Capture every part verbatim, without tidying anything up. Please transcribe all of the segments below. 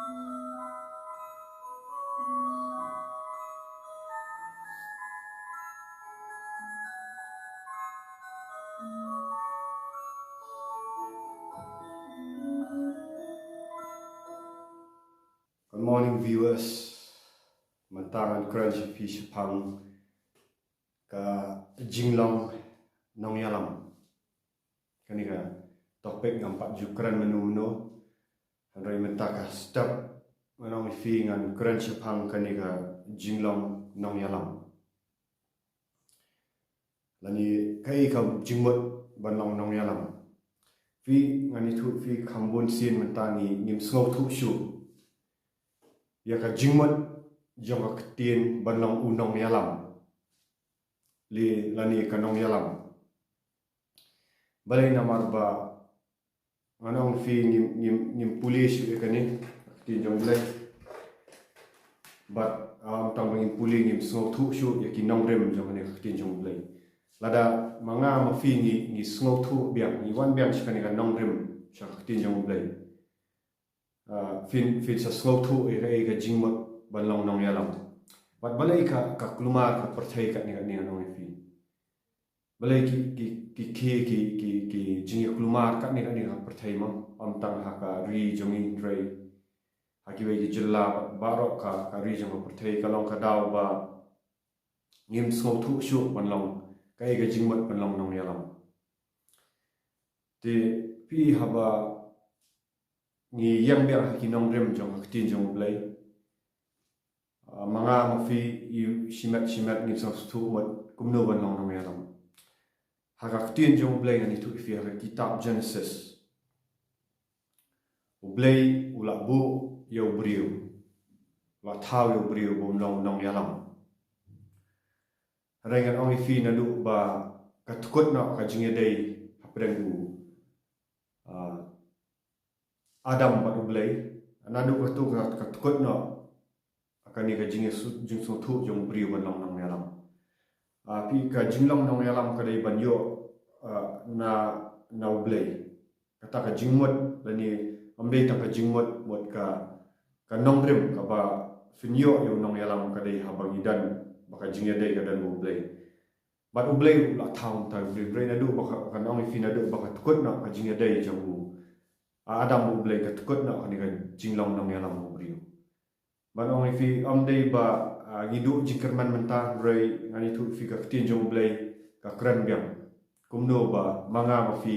Good morning, viewers. Mynta ngan kren sha phi shaphang ka jinglong nongïalam. Kane ka topic ngam pat ju kren mynno mynno. Hynrei mynta ka step ngan ong ïa phi ngan kren shaphang kane ka jinglong nongïalam. Lane kaei ka jingmut ban long nongïalam. Phi, ngan ïathuh phi, kham bun sien mynta ngi ngim sngewthuh shuh ïa ka jingmut jong ka ktien ban long u nongïalam. Lane ka nongïalam. Balei? Namar ba ngan ong phi ngim, ngim, ngim pule shuh ïa kane ka ktien jong U Blei. Bad, um, tang ba ngim pule, ngim sngewthuh shuh ïa ki nongrim jong kane ka ktien jong U Blei. Lada ma nga ma phi ngi, ngi sngewthuh biang, ngi wan biang sha kane ka nongrim, sha ka ktien jong U Blei. Ah, phin, phin sa sngewthuh ïa kaei ka jingmut ban long nongïalam. Bad balei ka, ka kulmar ka pyrthei katne katne, ngan ong ïa phi. Balei ki, ki, ki, ki, ki, ki, ki jingïakulmar katne katne ka pyrthei mo, ym tang ha ka ri jong ngi hynrei ha kiwei ki jylla baroh ka, ka ri jong ka pyrthei, ka long ka daw ba ngim sngewthuh shuh ban long, kaei ka jingmut ban long nongïalam. Te phi, haba ngi ïeng biang ha ki nongrim jong ka ktien jong U Blei, ah, ma nga ma phi, ïa shimet shimet ngin sngewthuh mut kumno ban long nongïalam. Ha ka ktien jong U Blei, ngan ïathuh ïa phi, ha ka kitab Genesis, U Blei u la buh ïa u briew, u la thaw ïa u briew ba un long nongïalam. Hynrei ngan ong ïa phi, naduh ba ka tkut noh ka jingïadei hapdeng u, ah, Adam bad U Blei, naduh kato ka, ka tkut noh kane ka jingïasu-, jingsngewthuh jong u briew ban long nongïalam. Ah, phi, ka jinglong nongïalam ka dei ban ïoh, ah, na, na U Blei. Kata ka jingmut, lane ym dei tang ka jingmut, mut ka, ka nongrim kaba phin ïoh ïa u nongïalam ka dei haba ngi don, ba ka jingïadei ka don bad U Blei. Bad U Blei u la thaw mynta u briew, hynrei naduh ba ka, ka nong ïa phi, naduh ba ka tkut noh ka jingïadei jong u, ah, Adam bad U Blei, ka tkut noh kane ka jinglong nongïalam u briew. Ban ong ïa phi, ym dei ba, ah, ngi duh jingkyrmen mynta, hynrei ngan ïathuh ïa phi, ka ktien jong U Blei ka kren biang kumno ba ma nga ma phi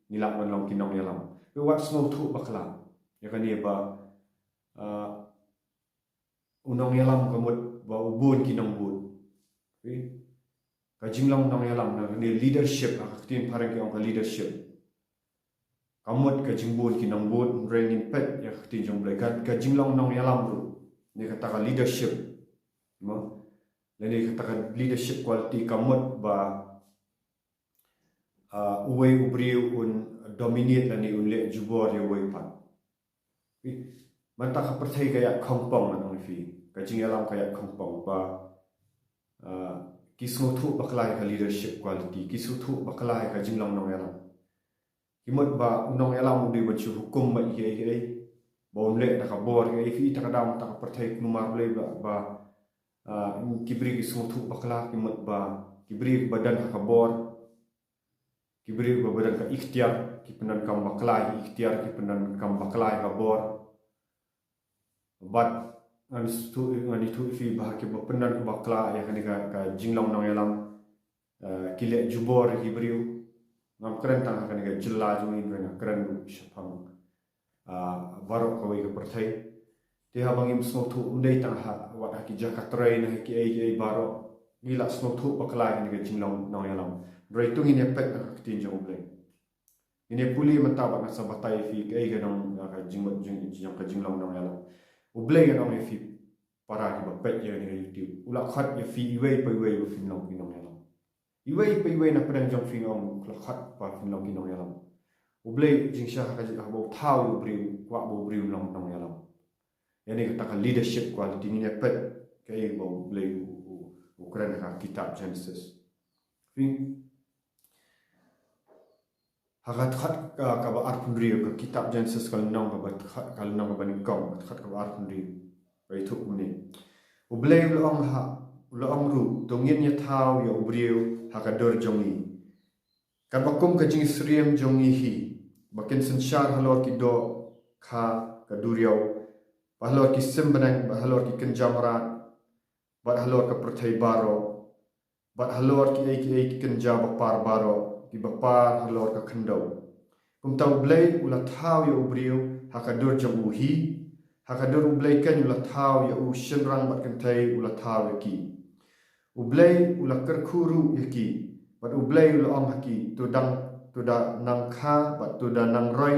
ngi lah ban long ki nongïalam. Phi, wat sngewthuh bakla ïa kane ba, ah, u nongïalam ka mut ba u bun ki nongbud. Phi, ka jinglong nongïalam, na kane leadership, ha ka ktien phareng ki ong ka leadership. Ka mut ka jingbun ki nongbud, hynrei ngin peit ïa ka ktien jong U Blei, ka, ka jinglong nongïalam ruh, ne kata ka leadership, mo, lane kata ka leadership quality, ka mut ba, ah, uwei u briew un dominate lane un leh jubor ïa uwei pat. Phi, mynta ka pyrthei ka ïaid khongpong, ngan ong ïa phi, ka jingïalam ka ïaid khongpong, ba, ah, ki sngewthuh bakla ïa ka leadership quality, ki sngewthuh bakla ïa ka jinglong nongïalam. Ki mut ba u nongïalam u dei ban shu hukum bad kiei kiei, ba un leh da ka bor kiei. Phi, kata ka daw mynta ka pyrthei kulmar, balei ba, ba, ah, ki briew ki sngewthuh bakla, ki mut ba ki briew ba don ha ka bor, ki briew ba, ba don ka iktiar, ki pyndonkam bakla ïa ka iktiar, ki pyndonkam bakla ïa ka bor. Bad ngan ïathuh, ngan ïathuh ïa phi ba ha kiba pyndonkam bakla ïa kane ka, ka jinglong nongïalam, eh, ki leh jubor ïa ki briew. Ngam kren tang ha kane ka jylla jong ngi, hynrei nga kren ruh shaphang, ah, baroh kawei ka pyrthei. Te haba ngim sngewthuh, ym dei tang ha, wat ha ki jaka trei, na ha kiei kiei baroh, ngi lah sngewthuh bakla ïa kane ka jinglong nongïalam. Hynrei to ngin ïa peit na ka ktien jong U Blei. Ngin ïa pule mynta bad nga sa batai ïa phi kaei ka nong, ka jingmut jing, jong ka jinglong nongïalam. U Blei, ngan ong ïa phi para kiba peit ïa kane ka YouTube, u la khot ïa phi iwei pa iwei ba phin long ki nongïalam. Iwei pa iwei na pdeng jong phi, nga ong, u la khot ba phin long ki nongïalam. U Blei jingshisha ha ka jing, haba u thaw ïa u briew, u kwah ba u briew un long nongïalam. Ïa kane kata ka leadership quality, ngin ïa peit kaei ba U Blei u, u, u kren ha ka kitab Genesis. Phi, Ha ka dkhot ka, kaba arphew hynriew, ka kitab Genesis ka lynnong kaba dkhot, ka lynnong kaba nyngkong, ka dkhot kaba arphew hynriew. Ba ïathuh kumne. U Blei u la ong ha, u la ong ruh, to ngin ïa thaw ïa u briew ha ka dur jong ngi. Katba kum ka jingsyriem jong ngi hi, ba kin synshar halor ki dohkha ka duriaw, bad halor ki sim bneng, bad halor ki kynja mrad, bad halor ka pyrthei baroh, bad halor kiei kiei ki kynja bapar baroh, kiba par halor ka khyndew. Kumta u Blei u la thaw ïa u briew ha ka dur jong u hi, ha ka dur u Blei keiñ u la thaw ïa u, shynrang bad kynthei u la thaw ïa ki. U Blei u la kyrkhu ruh ïa ki, bad u Blei u la ong ha ki, to dang, to da nang kha, bad to da nang roi,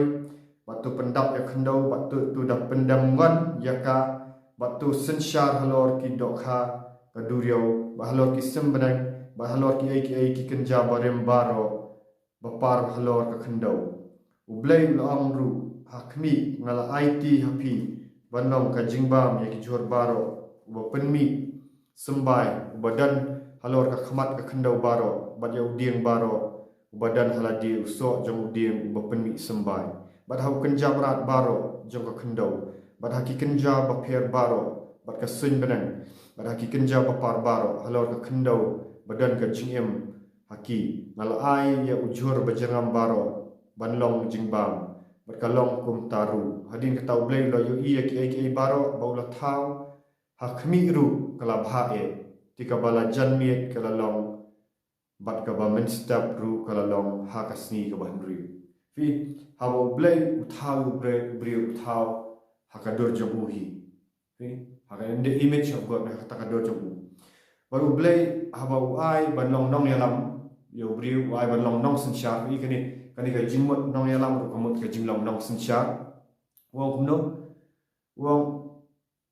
bad to pyndap ïa ka khyndew, bad to, to da pyndem ngon ïa ka, bad to synshar halor ki dohkha ka duriaw, bad halor ki sim bneng, bad halor kiei kiei ki kynja barim baroh, bapar halor ka khyndew. U Blei u la ong ruh, ha khmih, nga la aiti ha phi ban long ka jingbam ïa ki jhur baroh, uba pynmih symbai, uba don halor ka khmat ka khyndew baroh, bad ïa u dieng baroh uba don ha lade u soh jong u dieng uba pynmih symbai, bad ha u kynja mrad baroh jong ka khyndew, bad ha ki kynja bapher baroh, bad ka suiñ bneng, bad ha ki kynja bapar baroh halor ka khyndew ba don ka jingim ha ki. Nga la ai ïa u jhur bajyrngam baroh ban long jingbam, bad ka long kumta ruh. Hadien kata u Blei u la ïohi ïa kiei kiei baroh ba u la thaw, ha khmih ruh ka la bha eh, te kaba la jan miet ka la long, bad kaba mynstep ruh ka la long ha ka sngi kaba hynriew. Phi, haba u Blei u thaw u briew, u briew u thaw ha ka dur jong u hi. Phi, ha ka, in the image of God, ha kata ka dur jong u. Bad u Blei haba u ai ban long nongïalam ïa u briew, u ai ban long nongsynshar, phi, kane, kane ka jingmut nongïalam ruh ka mut ka jinglong nongsynshar. U ong kumno? U ong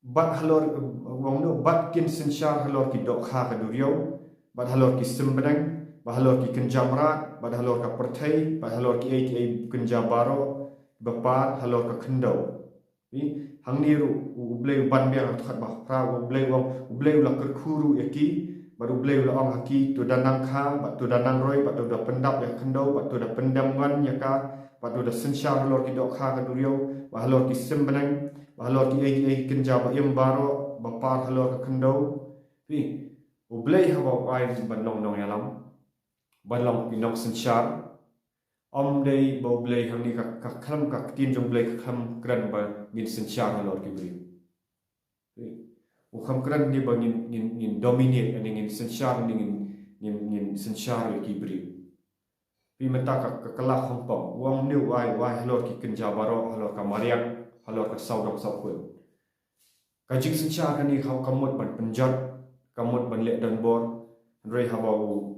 bad halor, u ong kumno, bad kin synshar halor ki dohkha ka duriaw, bad halor ki sim bneng, bad halor ki kynja mrad, bad halor ka pyrthei, bad halor kiei kiei kynja baroh, bapar halor ka khyndew. Phi, hangne ruh u, u Blei u ban biang ha ka dkhot ba phra, u Blei u ong, u Blei u la kyrkhu ruh ïa ki, bad u Blei u la ong ha ki, to da nang kha, bad to da nang roi, bad to da pyndap ïa ka khyndew, bad to da pyndem ngon ïa ka, bad to da synshar halor ki dohkha ka duriaw, bad halor ki sim bneng, bad halor kiei kiei kynja ba im baroh, bapar halor ka khyndew. Phi, u Blei haba u ai ban long nongïalam, ban long ki nongsynshar, ym dei ba u Blei, hangne ka, ka khlem, ka ktien jong u Blei ka khlem kren ba ngin synshar halor ki briew. U khlem kren hangne ba ngin, ngin, ngin dominate, ne ngin synshar, ne ngin, ngin, ngin synshar ïa ki briew. Phi, mynta ka, ka kylla khongpong, u ong ne u ai, u ai halor ki kynja baroh, halor ka mariang, halor ka sawdong sawkun. Ka jingsynshar kane ka, ka mut ban pynjot, ka mut ban leh donbor. Hynrei haba u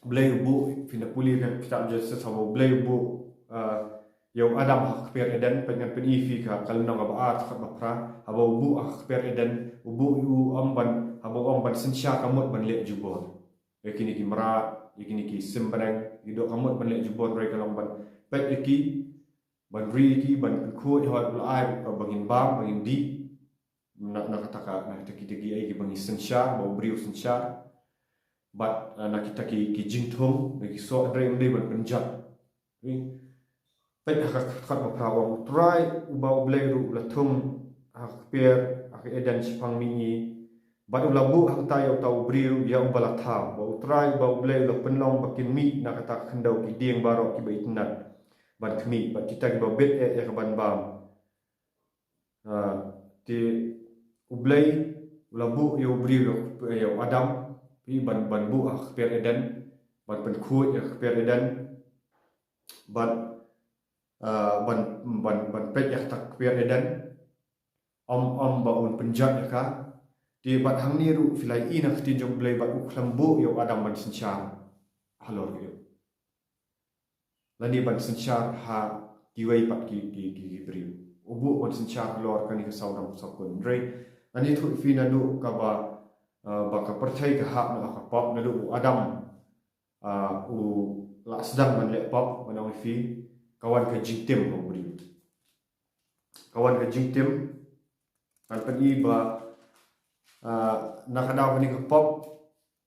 Blei u buh, phin da pule ha kitab Genesis, haba u Blei u buh, ah, ïa u Adam ha ka kper Eden, peit ngan pyni ïa phi ka, ka lynnong kaba ar, dkhot ba phra, haba u buh ha ka kper Eden, u buh ïa u ym ban, haba u ong ban synshar ka mut ban leh jubor. Ïa kine ki mrad, ïa kine ki sim bneng, ïa ki doh ka mut ban leh jubor, hynrei ka long ban peit ïa ki, ban ri ïa ki, ban pynkhuid, haba u la ai, ba ngin bam, ba ngin dih. Na, na kata ka, na kita ki, kita ki, eh, kiba ngi synshar, ba u briew synshar. Bad, eh, na kita ki, ki jingthung, na ki soh, hynrei ym dei ban pynjot. Phi, peit ha ka dkhot ba phra u ong, U Trai uba U Blei ruh u la thung ha ka kper, ha ka Eden shaphang mihngi. Bad u la buh hangta ïa uta u briew, ïa uba la thaw. Bad U Trai uba U Blei u la pynlong ba kin mih na kata ka khyndew ki dieng baroh kiba itynnad ban khmih, bad kita kiba bit eh ïa ka ban bam. Ah, te U Blei u la buh ïa u briew, ïa u Adam, phi, ban, ban buh ha ka kper Eden, ban pynkhuid ïa ka kper Eden, bad, ah, ban, ban, ban peit ïa kata ka kper Eden, ym, ym ba un pynjot ïa ka. Te bad hangne ruh phi la ïohi na ka ktien jong U Blei bad u khlem buh ïa u Adam ban synshar halor ïa u, lane ban synshar ha kiwei pat ki, ki, ki, ki briew. U buh ban synshar halor kane ka sawdong sawkun. Hynrei ngan ïathuh ïa phi naduh kaba, ah, ba ka pyrthei ka hap noh ha ka pop, naduh u Adam, ah, u la sdang ban leh pop, ngan ong ïa phi, ka wan ka jingtim ha u briew. Ka wan ka jingtim, ngan pyni ba, ah, na ka daw kane ka pop,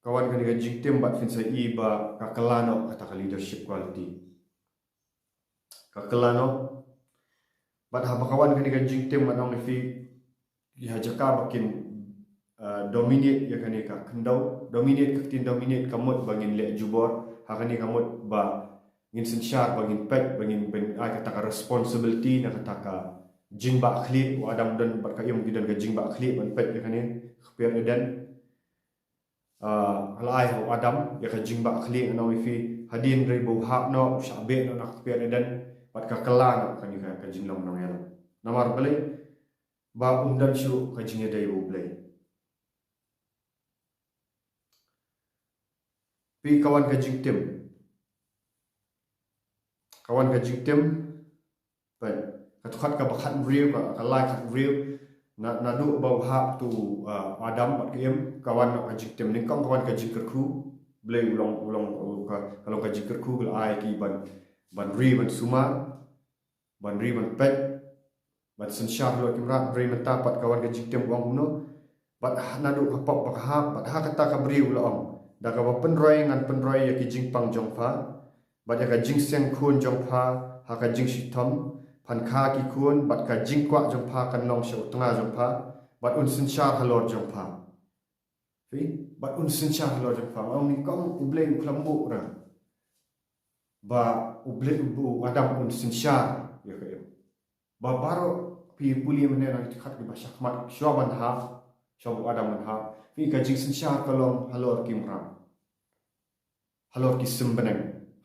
ka wan kane ka jingtim, bad phin sa ïohi ba ka kylla noh kata ka leadership quality. ka kylla noh. Bad haba ka wan kane ka jingtim, ngan ong ïa phi, ha jaka ba kin, ah, dominate ïa kane ka khyndew. Dominate, ka ktien dominate ka mut ba ngin leh jubor. Ha kane ka mut ba ngin synshar, ba ngin peit, ba ngin, ba ngin ai kata ka responsibility na kata ka jingbahkhlieh. U Adam don bad ka Im ki don ka jingbahkhlieh ban peit ïa kane ka kper Eden. Ah, la ai ha u Adam ïa ka jingbahkhlieh, ngan ong ïa phi, hadien hynrei ba u hap noh, u shah beh noh na ka kper Eden, bad ka kylla noh kane ka, ka jinglong nongïalam. Namar balei? Ba um don shuh ka jingïadei bad U Blei. Phi, ka wan ka jingtim. Ka wan ka jingtim. Peit, ka dkhot kaba khathynriew, ka, ka lai khathynriew. Na, naduh ba u hap tu, ah, Adam bad ka Im, ka wan noh ka jingtim. Nyngkong ka wan ka jingkyrkhu. Blei u long, u long, u ka, ka long ka jingkyrkhu, ka la ai ki ban, ban ri, ban sumar, ban ri, ban peit, ban synshar halor ki mrad. Hynrei mynta pat ka wan ka jingtim, u ong kumno? Bad ha, naduh ka pop ba ka hap, bad ha kata ka briew u la ong, da kaba pynroi ngan pynroi ïa ki jingpang jong pha, bad ïa ka jingseng khun jong pha ha ka jingshitom, phan kha ki khun, bad ka jingkwah jong pha kan long sha u tnga jong pha, bad un synshar halor jong pha. Phi, bad un synshar halor jong pha. Ngan ong, nyngkong U Blei u khlem buh ruh ba U Blei, u Adam un synshar ïa ka Im. Ba baroh phi pule mynne na ki dkhot kiba shakhmat, shuwa ban hap, shuwa ba u Adam ban hap, phi, ka jingsynshar ka long halor ki mrad, halor ki symbai,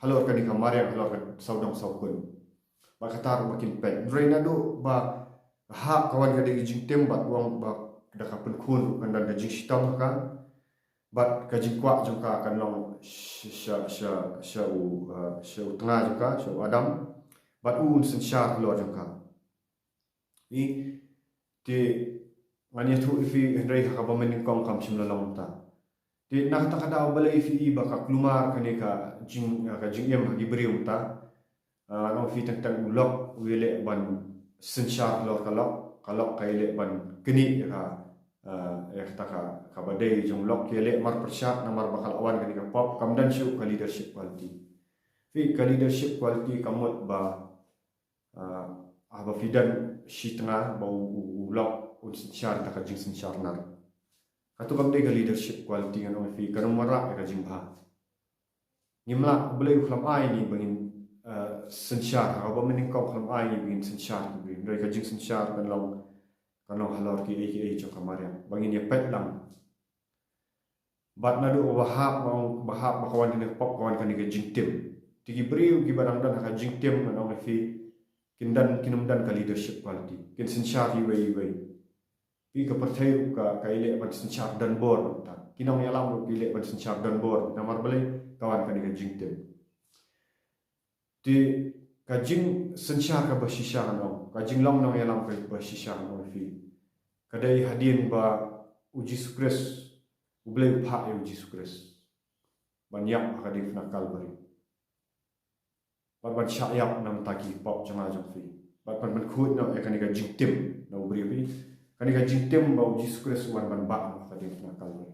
halor kane ka mariang, halor ka sawdong sawkun. Bad kata ruh ba kin peit. Hynrei naduh ba ka hap, ka wan ka dei ka jingtim, bad u ong ba da ka pynkhun ruh kan don ka jingshitom ha ka, bad ka jingkwah jong ka kan long sha, sha, sha, sha u, uh, sha u tnga jong ka, sha u Adam, bad u un synshar halor jong ka. Phi, te ngan ïathuh ïa phi, hynrei ha kaba mynnyngkong kam shym la long kumta. Te na kata ka daw balei phi i ba ka kulmar kane ka jing, ka jingim ha ki briew mynta? Ah, ngan ong ïa phi, teng teng u lok u ïaleh ban synshar halor ka lok, ka lok ka ïaleh ban knieh ïa ka, ah, ïa kata ka, kaba dei jong u lok, ka ïaleh marpyrshah namar ba ka la wan kane ka pop. Kam don shuh ka leadership quality. Phi, ka leadership quality ka mut ba, ah, haba phi don shi tnga ba u, u, u lok un synshar da ka jingsynshar nar. Kato kam dei ka leadership quality, ngan ong ïa phi, kan ym wanrah ïa ka jingbha. Ngim lah, U Blei u khlem ai ngi ba ngin, eh, synshar, ha kaba mynnyngkong u khlem ai ngi ba ngin synshar, hynrei ka jingsynshar kan long, kan long halor kiei kiei jong ka mariang, ba ngin ïa peit lang. Bad naduh ba hap, ba hap ba ka wan kane ka pop, ka wan kane ka jingtim. Te ki briew kiba dang don ha ka jingtim, ngan ong ïa phi, kin don, kin ym don ka leadership quality, kin synshar iwei iwei. Phi, ka pyrthei ruh ka, ka ïaleh ban synshar donbor mynta. Ki nongïalam ruh ki leh ban synshar donbor. Namar balei? Ka wan kane ka jingtim. Te ka jingsynshar kaba shisha, ngan ong, ka jinglong nongïalam kaba shisha, ngan ong ïa phi, ka dei hadien ba U Jisu Khrist, U Blei u phah ïa U Jisu Khrist ban ïap ha ka diengphna Kalbari. Bad ban shah ïap na bynta ki pop jong nga jong phi. Bad ban pynkhuid noh ïa kane ka jingtim na u briew, phi. Kane ka jingtim ba U Jisu Khrist u wan ban bah noh ha ka diengphna Kalbari.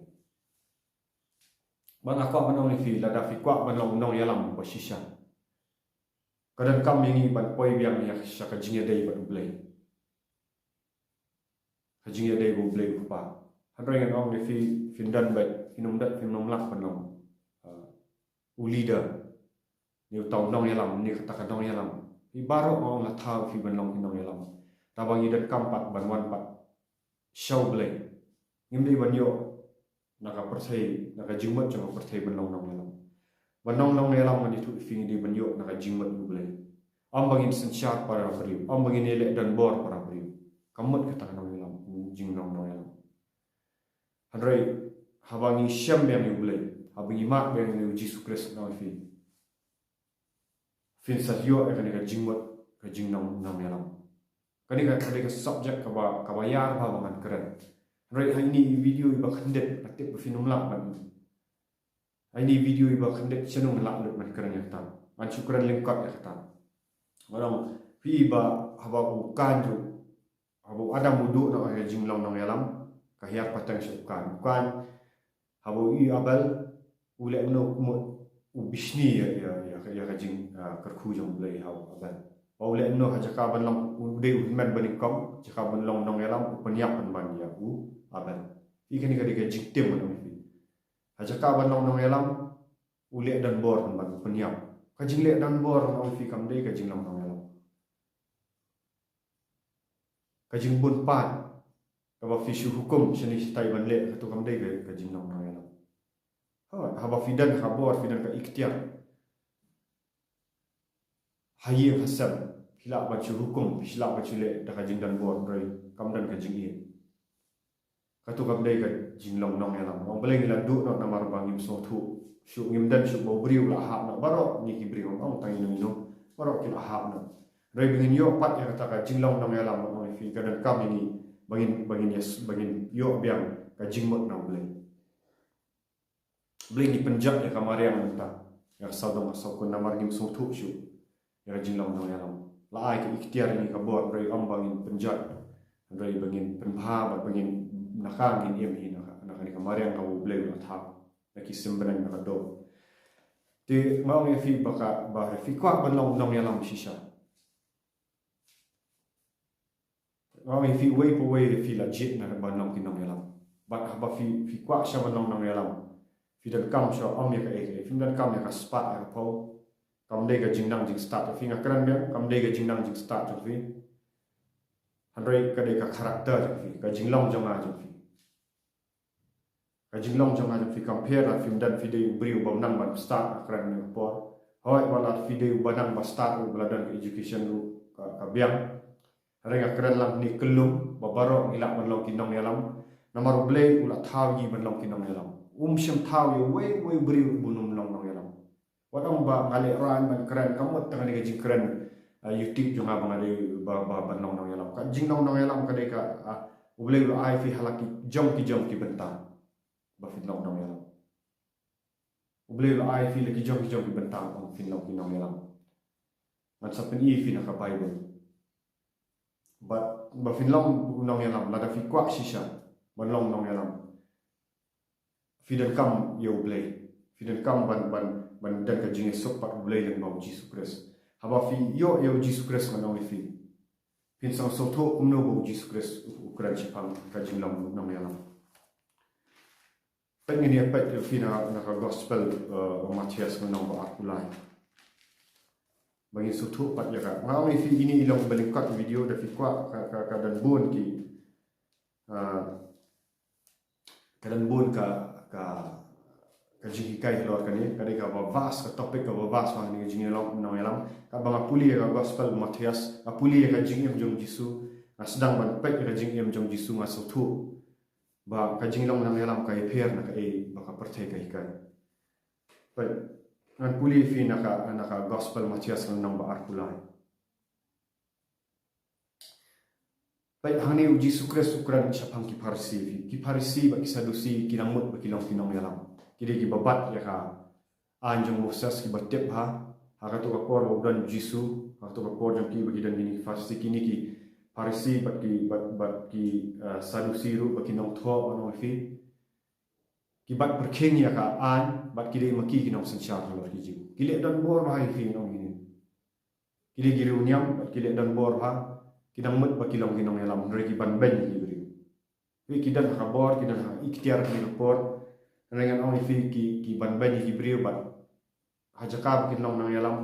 Bad nga kwah ban ong ïa phi, lada phi kwah ban long nongïalam ba shisha, ka donkam ïa ngi ban poi biang ïa sha ka jingïadei bad U Blei. Ka jingïadei bad U Blei U Kpa. Hynrei ngan ong ïa phi, phin don beit, phin ym don, phin ym lah ban long, uh, u leader, ne uta u nongïalam, ne kata ka nongïalam. Phi, baroh nga ong la thaw phi ban long ki nongïalam. Tangba ngi donkam pat ban wan pat sha U Blei. Ngim dei ban ïoh na ka pyrthei, na ka jingmut jong ka pyrthei ban long nongïalam. Ban long nongïalam, ngan ïathuh ïa phi, ngi dei ban ïoh na ka jingmut U Blei. Ym ba ngin synshar para briew, ym ba ngin ïaleh donbor para briew. Ka mut kata ka nongïalam, jinglong nongïalam. Hynrei haba ngi shem biang ïa U Blei, haba ngi mad biang ïa U Jisu Khrist, ngan ong ïa phi, phin sa ïoh ïa kane ka jingmut, ka jinglong nongïalam. Kane ka, kane ka subject kaba, kaba ïar bha ba ngan kren. Hynrei ha ine i video iba khyndiat, nga tip ba phin ym lah ban, ha ine i video iba khyndiat shano ngan lah lut ban kren ïa kata. Ngan shu kren lyngkot ïa kata. Ngan ong ïa phi ba haba u Kain ruh, haba u Adam u duh noh ïa ka jinglong nongïalam, ka hiar pateng sha u Kain. U Kain, haba u ïohi u Abel, u leh kumno? U mut u bishni ïa, ïa, ïa, ïa ka jing, ah, kyrkhu jong U Blei ha u Abel. Ba u leh noh ha jaka ban long u dei u hynmen ba nyngkong, jaka ban long nongïalam u pynïap pynban ïa u Abel. Phi, kane ka dei ka jingtim ban ong ïa phi. Ha jaka ban long nongïalam u leh donbor pynban u pynïap. Ka jingleh donbor ban ong ïa phi kam dei ka jinglong nongïalam. Ka jingbun paid kaba phi shu hukum shane shatai ban leh, kato kam dei ka, ka jinglong nongïalam. Ha, haba phi don ka bor, phi don ka iktiar ha ïing ha sem, phi lah ban shu hukum, phi lah ban shu leh da ka jingdonbor, hynrei kam don ka jingïeit. Kato kam dei ka jinglong nongïalam. Ong Blei ngi la duh noh namar ba ngim sngewthuh shuh, ngim don shuh ba u briew u la hap noh. Baroh ngi ki briew, ong tang ino ino, baroh ki la hap noh. Hynrei ba ngin ïoh pat ïa kata ka jinglong nongïalam, ong ïa phi, ka donkam ïa ngi ba ngin, ba ngin ïa, ba ngin ïoh biang ka jingmut na U Blei. Blei ngi pynjot ïa ka mariang mynta, ïa ka sawdong ka sawkun namar ngim sngewthuh shuh ïa ka jinglong nongïalam. La ai ka iktiar ïa ngi, ka bor, hynrei ym ba ngin pynjot, hynrei ba ngin pynbha bad ba ngin, na ka ngin im hi, na ka, na kane ka mariang kaba U Blei u la thaw na ki symbai, na ka doh. Te nga ong ïa phi ba ka, ba phi kwah ban long nongïalam shisha. Nga ong ïa phi, uwei pa uwei phi la jied na ban long ki nongïalam. Bad haba phi, phi kwah shisha ban long nongïalam, phi donkam shuh, ym ïa kaei kaei, phim donkam ïa ka spah ïa ka phew. Kam dei ka jingnang jingstad jong phi, nga kren biang, kam dei ka jingnang jingstad jong phi. Hynrei ka dei ka character jong phi, ka jinglong jong nga jong phi. Ka jinglong jong nga jong phi kam pher lada phim don, phi dei u briew uba nang ban stad, nga kren kane ka por. Hooid, wat lada phi dei uba nang ban stad ruh, ba la don ka education ruh ka, ka biang. Hynrei nga kren lang hangne kyllum ba baroh ngi lah ban long ki nongïalam. Namar U Blei u la thaw ngi ban long ki nongïalam. Um shym thaw ïa uwei uwei u briew ban ym long nongïalam. Wat ong ba nga lehraiñ ban kren, ka mut tang kane ka jingkren, ah, YouTube jong nga ba nga dei ba, ba ban long nongïalam. Ka jinglong nongïalam ka dei ka, ah, U Blei u la ai phi ha la ki jong ki jong ki bynta ba phin long nongïalam. U Blei u la ai phi la ki jong ki jong ki bynta ba phin long ki nongïalam. Ngan sa pyni phi na ka Baibl. Bad ba phin long u nongïalam, lada phi kwah shisha ban long nongïalam, phi donkam ïa U Blei. Phi donkam ban, ban, ban don ka jingïasuk bad U Blei lyngba U Jisu Khrist. Haba phi ïoh ïa U Jisu Khrist, ngan ong ïa phi, phin sa sngewthuh kumno ba U Jisu Khrist u, u kren shaphang ka jinglong nongïalam. Peit, ngin ïa peit ïa phi na, na ka Gospel, eh, u Mathaios, lynnong ba arphew lai. Ba ngin sngewthuh pat ïa ka. Nga ong ïa phi, ine i long ba lyngkot video, da phi kwah ka, ka, ka don bun ki, ah, ka don bun ka, ka, ka jinghikai halor kane, ka dei kaba vast, ka topic kaba vast, ba kane ka jinglong nongïalam. Katba nga pule ïa ka Gospel Mathaios, nga pule ïa ka jingim jong Jisu, nga sdang ban peit ïa ka jingim jong Jisu, nga sngewthuh ba ka jinglong nongïalam ka ïapher na kaei ba ka pyrthei ka hikai. Peit, ngan pule ïa phi na ka, na ka Gospel Mathaios, lynnong ba arphew lai. Peit, hangne U Jisu Khrist u kren shaphang ki Pharisi. Ki Pharisi bad ki Sadusi ki nang mut ba ki long ki nongïalam. Ki dei kiba bat ïa ka aiñ jong Moses, kiba tip bha. Ha kato ka por ba u don Jisu, ha kato ka por jong ki ba ki don kine ki Pharisi, kine ki Pharisi bad ki, bad, bad ki, eh, Sadusi ruh, bad ki nongthoh, ngan ong ïa phi, ki bat pyrkhing ïa ka aiñ, bad ki dei ma ki ki nongsynshar halor ki Jiw. Ki leh donbor bha ïa phi, ngan ong ïa phi. Ki dei ki riewniam, bad ki leh donbor bha, ki nang mut ba ki long ki nongïalam, hynrei ki banbeiñ ïa ki briew. Peit, ki don ha ka bor, ki don ha iktiar kane ka por, hynrei ngan ong ïa phi, ki, ki banbeiñ ïa ki briew, bad ha jaka ba kin long nongïalam,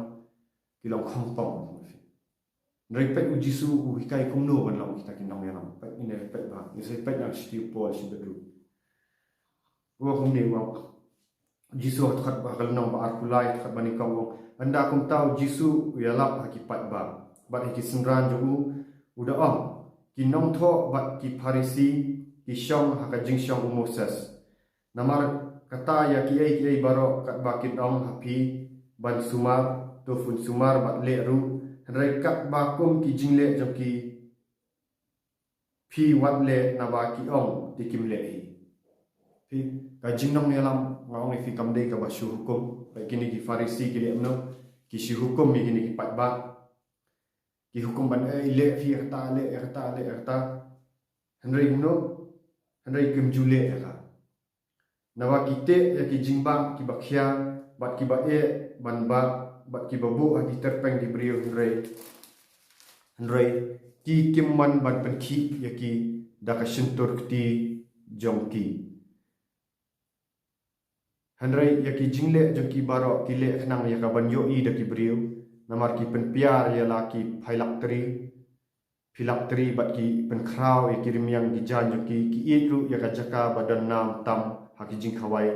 ki long khongpong. Hynrei peit, U Jisu u hikai kumno ban long kita ki nongïalam. Peit, ngin ïa peit bha, ngin sa peit na ka shithi u Paul shibit ruh. U ong kumne, u ong, Jisu ha dkhot ba, ha ka lynnong ba arphew lai, dkhot ba nyngkong, u ong, ynda kumta U Jisu u ïalap ha ki paidbah bad ha ki synran jong u, u da ong, ki nongthoh bad ki Pharisi ki shong ha ka jingshong u Moses. Namar kata, ïa kiei kiei baroh katba kin ong ha phi ban sumar, to phin sumar bad leh ruh, hynrei katba kum ki jingleh jong ki, phi wat leh, naba ki ong te kim leh hi. Peit, ka jingnongïalam, nga ong ïa phi, kam dei kaba shu hukum. Peit, kine ki Pharisi ki leh kumno? Ki shu hukum ïa kine ki paidbah. Ki hukum ban, eh, leh phi ïa kata, leh ïa kata, leh ïa kata. Hynrei kumno? Hynrei kim ju leh ïa ka. Naba ki teh ïa ki jingbah kiba khia, bad kiba eh ban bah, bad kiba buh ha ki tyrpeng ki briew, hynrei Hynrei ki kim mon ban pynkhih ïa ki da ka shyntur kti jong ki. Hynrei ïa ki jingleh jong ki baroh ki leh khnang ïa ka ban ïohi da ki briew, namar ki pynpiar ïa la ki phylactery, phylactery bad ki pynkhraw ïa ki rmiang ki jaiñ jong ki, ki ïeit ruh ïa ka jaka ba don nam tam ha ki jingkhawai,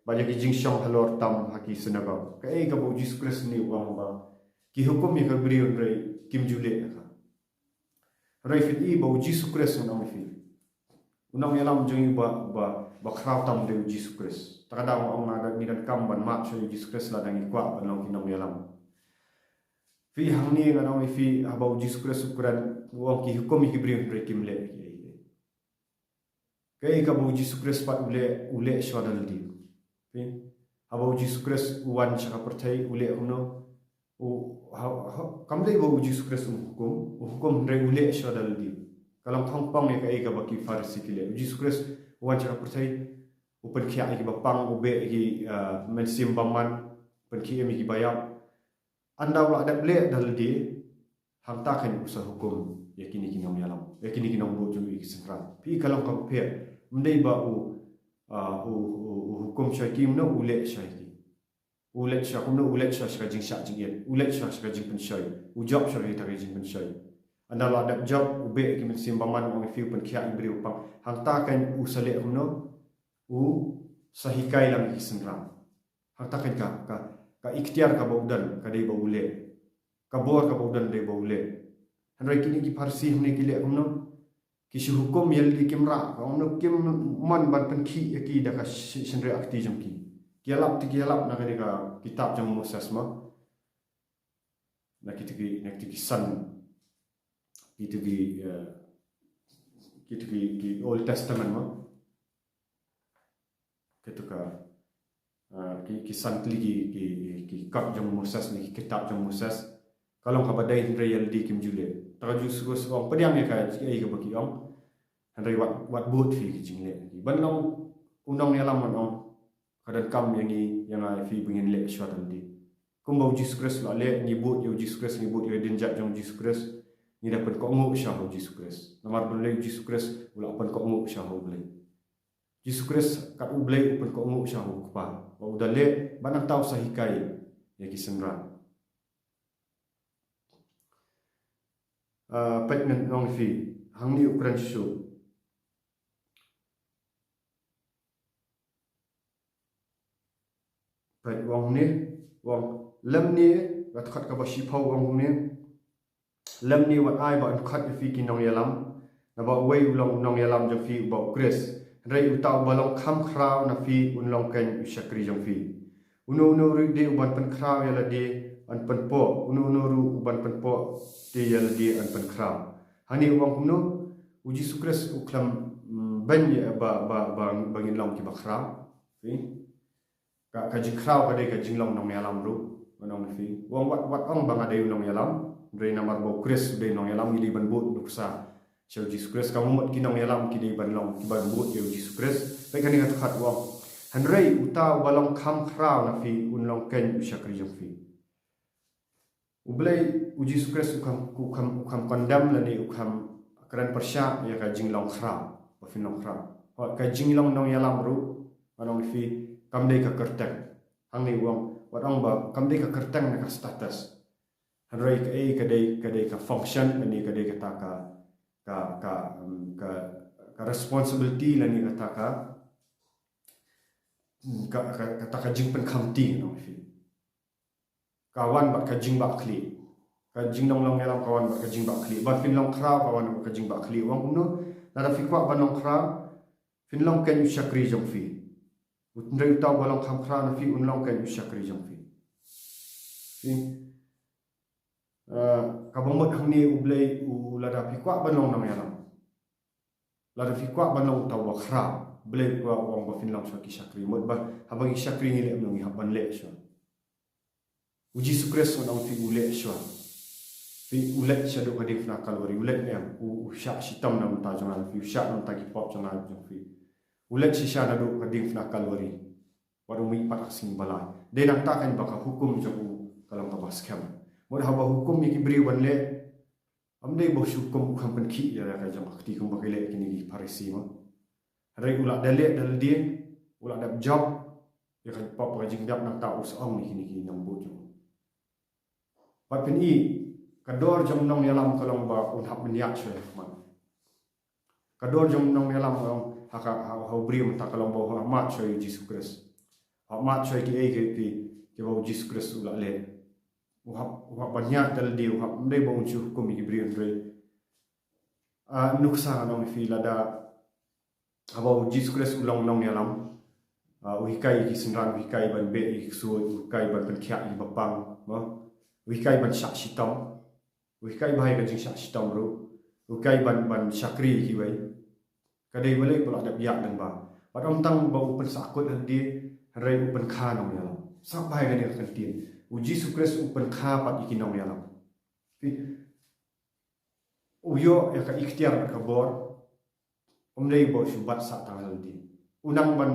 bad ïa ki jingshong halor tam ha ki synagog. Kaei kaba u Jisu Khrist u ong ba ki hukum ïa ka briew hynrei kim ju leh ïa ka. Hynrei phi i ba u Jisu Khrist u ong ïa phi, u nongïalam jong ngi ba, ba, ba khraw tam u dei u Jisu Khrist. Te ka daw nga ong nga da ngi donkam ban map sha u Jisu Khrist lada ngi kwah ban long ki nongïalam. Phi, hangne nga ong ïa phi, haba u Jisu Khrist u kren, u ong ki hukum ïa ki briew hynrei kim leh ïa ki. Kaei kaba u Jisu Khrist pat u leh, u leh shuwa da lade. Phi, haba u Jisu Khrist u wan sha ka pyrthei u leh kumno? U, ha, ha, kam dei ba u Jisu Khrist u hukum, u hukum hynrei u leh shuwa da lade. Ka long pang pang ïa kaei kaba ki Pharisi ki leh. U Jisu Khrist u wan sha ka pyrthei, u pynkhiah ïa ki bapang, u beh ïa ki, ah, mynsiem bymman, pynkhih ïa ki baïap. Ynda u la dep leh da lade, hangta kan u sa hukum ïa kine ki nongïalam, ïa kine ki nongbud jong u, ïa ki synran. Phi, ka long kaba pher. Ym dei ba u, ah, u, u, u hukum shuwa ïa ki, kumno u leh shuwa ïa ki. U leh shuwa kumno, u leh shuwa sha ka jingshah jingit, u leh shuwa sha ka jingpynshoi, u jop shuwa ïa ka jingpynshoi. Ynda la dep jop, u beh ïa ki mynsiem bymman, u ong ïa phi, u pynkhiah ïa ki briew bapang. Hangta kan u sa leh kumno? U sa hikai lang ïa ki synran. Hangta kan ka, ka, ka iktiar kaba u don ka dei ba u leh. Ka bor kaba u don dei ba u leh. Hynrei kine ki Pharisi hangne ki leh kumno? Ki shu hukum ïa lade, kim rah, ka ong kumno, kim mon ban pynkhih ïa ki da ka shi-, shynriah kti jong ki. Ki ïalap te ki ïalap na kane ka kitab jong Moses mo. Na kito ki, na kito ki san, kito ki, eh, kito ki, ki Old Testament mo. Kito ka, ah, ki, ki san tylli ki, ki, ki kot jong Moses ne ki kitab jong Moses. Ka long kaba dei hynrei ïa lade kim ju leh. Te ka Jisu Khrist u ong, pdiang ïa ka, kaei kaba ki ong. Hynrei wat, wat bud phi ki jingleh. Ban long u nongïalam, ban ong, ka donkam ïa ngi, ïa nga ïa phi ba ngin leh shuwa da lade. Kumba u Jisu Khrist u la leh, ngi bud ïa u Jisu Khrist, ngi bud ïa ka dien jait jong u Jisu Khrist, ngi da pynkohnguh sha u Jisu Khrist. Namar balei? U Jisu Khrist u la pynkohnguh sha u Blei. Jisu Khrist kat u Blei u pynkohnguh sha u Kpa. Ba u da leh, bad nangta u sa hikai ïa ki synran. Ah, peit ngan ong ïa phi, hangne u kren shuh. Peit u ong ne, u ong lymne, ka dkhot kaba shiphew u ong ne, lymne wat ai ba yn khot ïa phi ki nongïalam, naba uwei u long u nongïalam jong phi uba u Khrist. Hynrei uta uba long kham khraw na phi un long keiñ u shakri jong phi. Uno uno ruh de uban pynkhraw ïa lade yn pynpoh, uno uno ruh uban pynpoh te ïa lade yn pynkhraw. Hangne u ong kumno? U Jisu Khrist u khlem, mm, beiñ ïa ba, ba, ba, ba ngin long kiba khraw. Phi? Ka, ka jingkhraw ka dei ka jinglong nongïalam ruh, ngan ong ïa phi. U ong wat, wat ong ba nga dei u nongïalam, hynrei namar ba u Khrist u dei nongïalam, ngi dei ban bud nuksa sha u Jisu Khrist. Ka mut ki nongïalam ki dei ban long kiban bud ïa u Jisu Khrist. Peit kane ka dkhot u ong. Hynrei uta uba long kham khraw na phi un long keiñ u shakri jong phi. U Blei, u Jisu Khrist u kham, u kham, u kham condemn lane u kham kren pyrshah ïa ka jinglong khraw, ba phin long khraw. Hooid, ka jinglong nongïalam ruh, ngan ong ïa phi, kam dei ka kyrteng. Hangne u ong, wat ong ba kam dei ka kyrteng ne ka status. Hynrei kaei ka dei, ka dei ka function lane ka dei kata ka, ka, ka, um, ka, ka responsibility lane kata ka, um, ka, ka, kata ka jingpynkhamti, ngan ong ïa phi. Ka wan bad ka jingbakla. Ka jinglong nongïalam ka wan bad ka jingbakla. Ba phin long khraw ka wan bad ka jingbakla. U ong kumno? Lada phi kwah ban long khraw, phin long keiñ u shakri jong phi. Hynrei uta uba long kham khraw na phi un long keiñ u shakri jong phi. Phi, eh, kaba mut hangne u Blei u, lada phi kwah ban long nongïalam, lada phi kwah ban long uta uba khraw, u Blei u kwah, u ong ba phin long shuwa ki shakri. Mut ba haba ngi shakri ngi leh kumno? Ngi hap ban leh shuwa. U Jisu Khrist, ngan ong ïa phi, u leh shuwa. Phi, u leit shaduh ka diengphna Kalbari, u leit ne em? U, u shah shitom na ka bynta jong nga, phi, u shah na ka bynta ki pop jong nga, jong phi. U leit shisha naduh ka diengphna Kalbari. Bad u mih pat ha ka sngi ba lai. Dei nangta keiñ ba ka hukum jong u ka long kaba skhem. Mut haba hukum ïa ki briew ban leh, Ym dei ba u shu hukum u kham pynkhih ïa ka jong ka kti kumba ki leh kine ki Pharisi mo. Hynrei u la da leh da lade, u la da jop ïa ka pop ka jingdap, nangta u sa ong ïa kine ki nongbud jong u. Bad phin i, ka dor jong u nongïalam ka long ba un hap ban ïaid shuwa ha khmat. Ka dor jong u nongïalam ka long ha ka, ha, ha u briew mynta ka long ba u hap mad shuwa ïa u Jisu Khrist. U hap mad shuwa ïa kiei kiei ki, kiba u Jisu Khrist u la leh. U hap, u hap ban ïaid da lade, u hap, ym dei ba un shu hukum ïa ki briew, hynrei, ah, nuksa nga ong ïa phi, lada haba u Jisu Khrist u long nongïalam, ah, u hikai ïa ki synran, u hikai ban beh ïa ki ksuid, u hikai ban pynkhiah ïa ki bapang, mo? U hikai ban shah shitom, u hikai bha ïa ka jingshah shitom ruh, u hikai ban, ban shakri ïa kiwei. Ka dei balei ba u la dep ïaid lyngba? Bad ym tang ba u pynsakut ha lade, hynrei u pynkha nongïalam. Sngap bha ïa kane ka kyntien. U Jisu Khrist u pynkha pat ïa ki nongïalam. Phi, u ïoh ïa ka iktiar bad ka bor, ym dei ba u shu bat sah tang ha lade. U nang ban,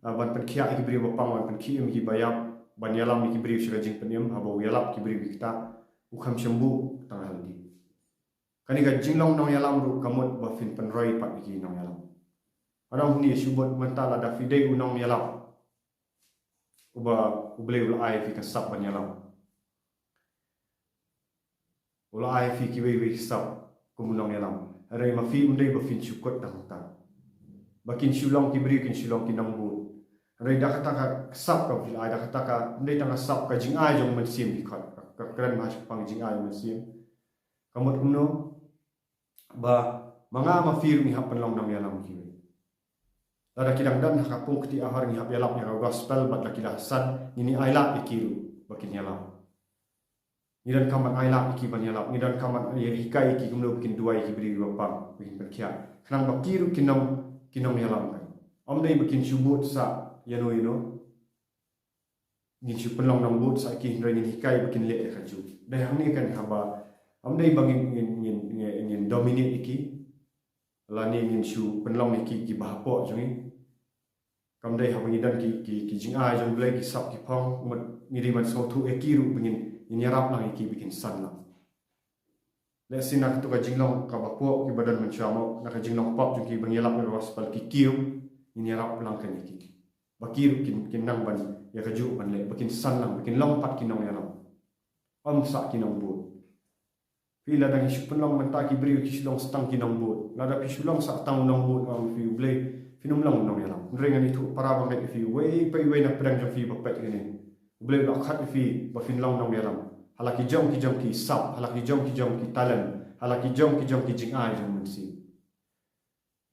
ah, ban pynkhiah ïa ki briew bapang, ban pynkhih ïa ki baïap, ban ïalam ïa ki briew sha ka jingpynim, haba u ïalap ki briew ki ktah, u kham shym buh tang ha lade. Kane ka jinglong nongïalam ruh ka mut ba phin pynroi pat ïa ki nongïalam. Nga ong hangne, shu bud mynta lada phi dei u nongïalam uba U Blei u la ai ïa phi ka sap ban ïalam. U la ai ïa phi kiwei kiwei ki sap kum u nongïalam. Hynrei ma phi ym dei ba phin shu kut tang ha kata. Ba kin shu long ki briew, kin shu long ki nongbud. Hynrei da kata ka sap kaba phi la ai, da kata ka, ym dei tang ka sap, ka jingai jong u Mynsiem phi khot. Ka, ka kren ba shaphang jingai jong u Mynsiem. Ka mut kumno? Ba ma nga ma phi ruh ngi hap pynlong nongïalam kiwei. Lada ki dang don ha ka pung kti ahor, ngi hap ïalap ïa ka gospel, bad lada ki la san, ngin ïa ailad ïa ki ruh ba kin ïalap. Ngi donkam ban ailad ïa ki ban ïalap, ngi donkam ban ïa hikai ïa ki kumno ba kin duwai ïa ki briew bapang, ba kin pynkhiah. Khnang ba ki ruh kin long ki nongïalam kan. Ym dei ba kin shu bud sah ïano ïano. Ngin shu pynlong nongbud sah ïa ki, hynrei ngin hikai ba kin leh ïa kajuh. Dei hangne kan haba, ym dei ba ngin, ngin, ngin, ngin, ngin dominate ïa ki. Lane ngin shu pynlong ïa ki kiba hapoh jong ngi. Kam dei haba ngi don ki, ki, ki jingai jong U Blei, ki sap ki phong, mut ngi dei ban sngewthuh ïa ki ruh ba ngin, ngin ïarap lang ïa ki ba kin san lang. Lehse na katu ka jinglong kaba pop kiba don mynshuwa mo, na ka jinglong pop jong ki ban ïalap ïa ka gospel ki kiew, ngin ïarap lang kan ïa ki. Ba ki ruh kin, kin nang ban ïa kajuh ban leh, ba kin san lang, ba kin long pat ki nongïalam. Ym sah ki nongbud. Phi, lada ngi shu pynlong mynta ki briew ki shu long sa tang ki nongbud. Lada phi shu long sa tang u nongbud, ong phi, U Blei, phin ym long nongïalam. Hynrei ngan ïathuh para bangeit ïa phi, uwei pa uwei na pdeng jong phi ba peit kane, U Blei u la khot ïa phi ba phin long nongïalam ha la ki jong ki jong ki sap, ha la ki jong ki jong ki talent, ha la ki jong ki jong ki jingai jong u Mynsiem.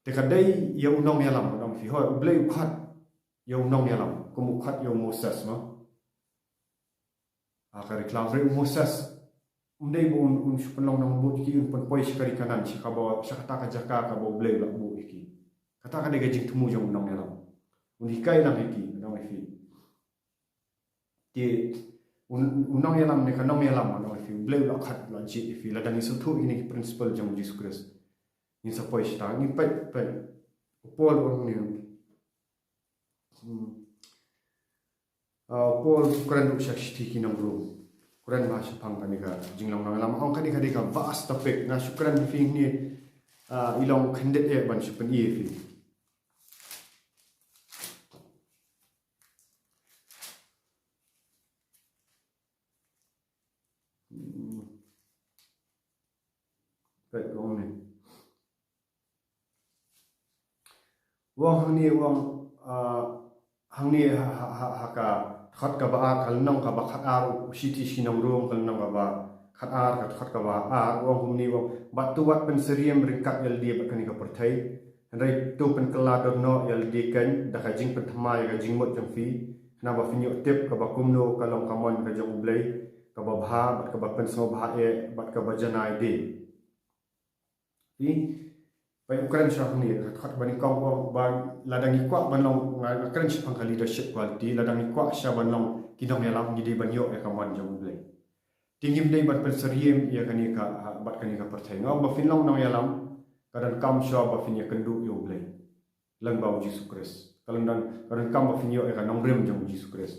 Te ka dei ïa u nongïalam, ong phi, hooid, U Blei u khot ïa u nongïalam kum u khot ïa u Moses, mo. Ha ka Ri Khlaw, hynrei u Moses ym dei ba un, un shu pynlong nongbud ïa ki, un pynpoi sha ka ri Kanaan, sha kaba, sha kata ka jaka kaba U Blei u la buh ïa ki. Kata ka dei ka jingthmu jong u nongïalam. Un hikai lang ïa ki, ong ïa phi. Te u, u nongïalam ne ka nongïalam, ong ïa phi, U Blei u la khot, u la jied ïa phi. Lada ngi sngewthuh ïa kine ki principle jong u Jisu Khrist, ngin sa poi shata, ngin peit, peit. U Paul u ong ne, Hmm. Ah, u Paul u kren ruh sha ka shithi ki nong Rom. U kren bha shaphang kane ka jinglong nongïalam. Ong kane ka dei ka vast topic. Nga shu kren ïa phi hangne, ah, i long khyndiat eh ban shu pyni ïa phi. Hmm. Peit, u ong ne. U ong hangne, u ong, ah, hangne ha, ha, ha, ha ka dkhot kaba ar, ka lynnong kaba khatar, u shithi sha ki nong Rom, ka lynnong kaba khatar, ka dkhot kaba ar, u ong kumne, u ong, bad to wat pynsyriem ryngkat ïalade bad kane ka pyrthei. Hynrei to pynkylla dur noh ïalade keiñ da ka jingpynthymmai ïa ka jingmut jong phi, khnang ba phin ïoh tip kaba kumno ka long ka mon ka jong U Blei, kaba bha, bad kaba pynsngewbha eh, bad kaba janai de. Phi, peit, u kren sha hangne, ka dkhot ba nyngkong u ong ba lada ngi kwah ban long, nga, nga kren shaphang ka leadership quality, lada ngi kwah sha ban long ki nongïalam, ngi dei ban ïoh ïa ka mon jong U Blei. Te ngim dei ban pynsyriem ïa kane ka, ha, bad kane ka pyrthei. Nga ong ba phin long nongïalam, ka donkam shuwa ba phin ïakynduh ïa U Blei lyngba u Jisu Khrist. Ka lyngdon, ka donkam ba phin ïoh ïa ka nongrim jong u Jisu Khrist.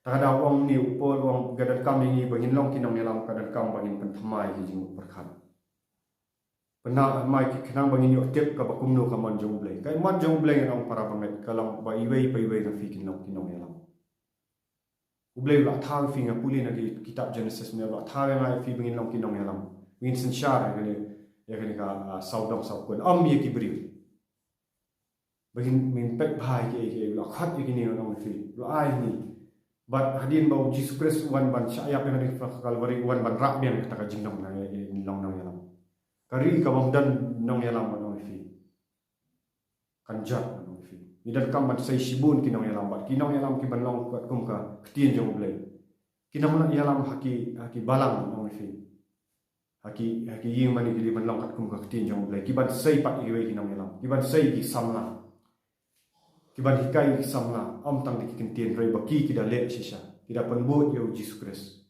Te ka daw u ong ne u Paul, u ong ka donkam ïa ngi ba ngin long ki nongïalam, ka donkam ba ngin pynthymmai ïa ki jingmut pyrkhat. Pynban mai ki khnang ba ngin ïoh tip kaba kumno ka mon jong U Blei. Ka mon jong U Blei ngan ong para bangeit ka long ba iwei pa iwei na phi kin long ki nongïalam. U Blei u la thaw ïa phi, nga pule na ki kitab Genesis, u la thaw ïa nga ïa phi ba ngin long ki nongïalam. Ba ngin synshar ïa kane, ïa kane ka, ah, sawdong sawkun. Ym ïa ki briew. Ba ngin, ngin peit bha ïa ki, ïa ki, u la khot ïa kine ngan ong ïa phi. U la ai ïa ngi. Bad hadien ba U Jisu Khrist u wan ban shah ïap ïa ngi ha Kalbari, u wan ban rah biang kata ka jinglong na, ïa, ïa, long nongïalam. Ka ri kaba ym don nongïalam ngan ong ïa phi. Kan jot ngan ong ïa phi. Ngi donkam ban sei shibun ki nongïalam bad ki nongïalam ki ban long katkum ka ktien jong U Blei. Ki nongïalam ha ki, ha ki balang ngan ong ïa phi. Ha ki, ha ki ïing mane ki dei ban long katkum ka ktien jong U Blei. Ki ban sei pat ïa kiwei ki nongïalam. Ki ban sei ki samla. Ki ban hikai ki samla. Ym tang da ki ktien hynrei ba ki, ki da leh shisha. Ki da pynbud ïa U Jisu Khrist.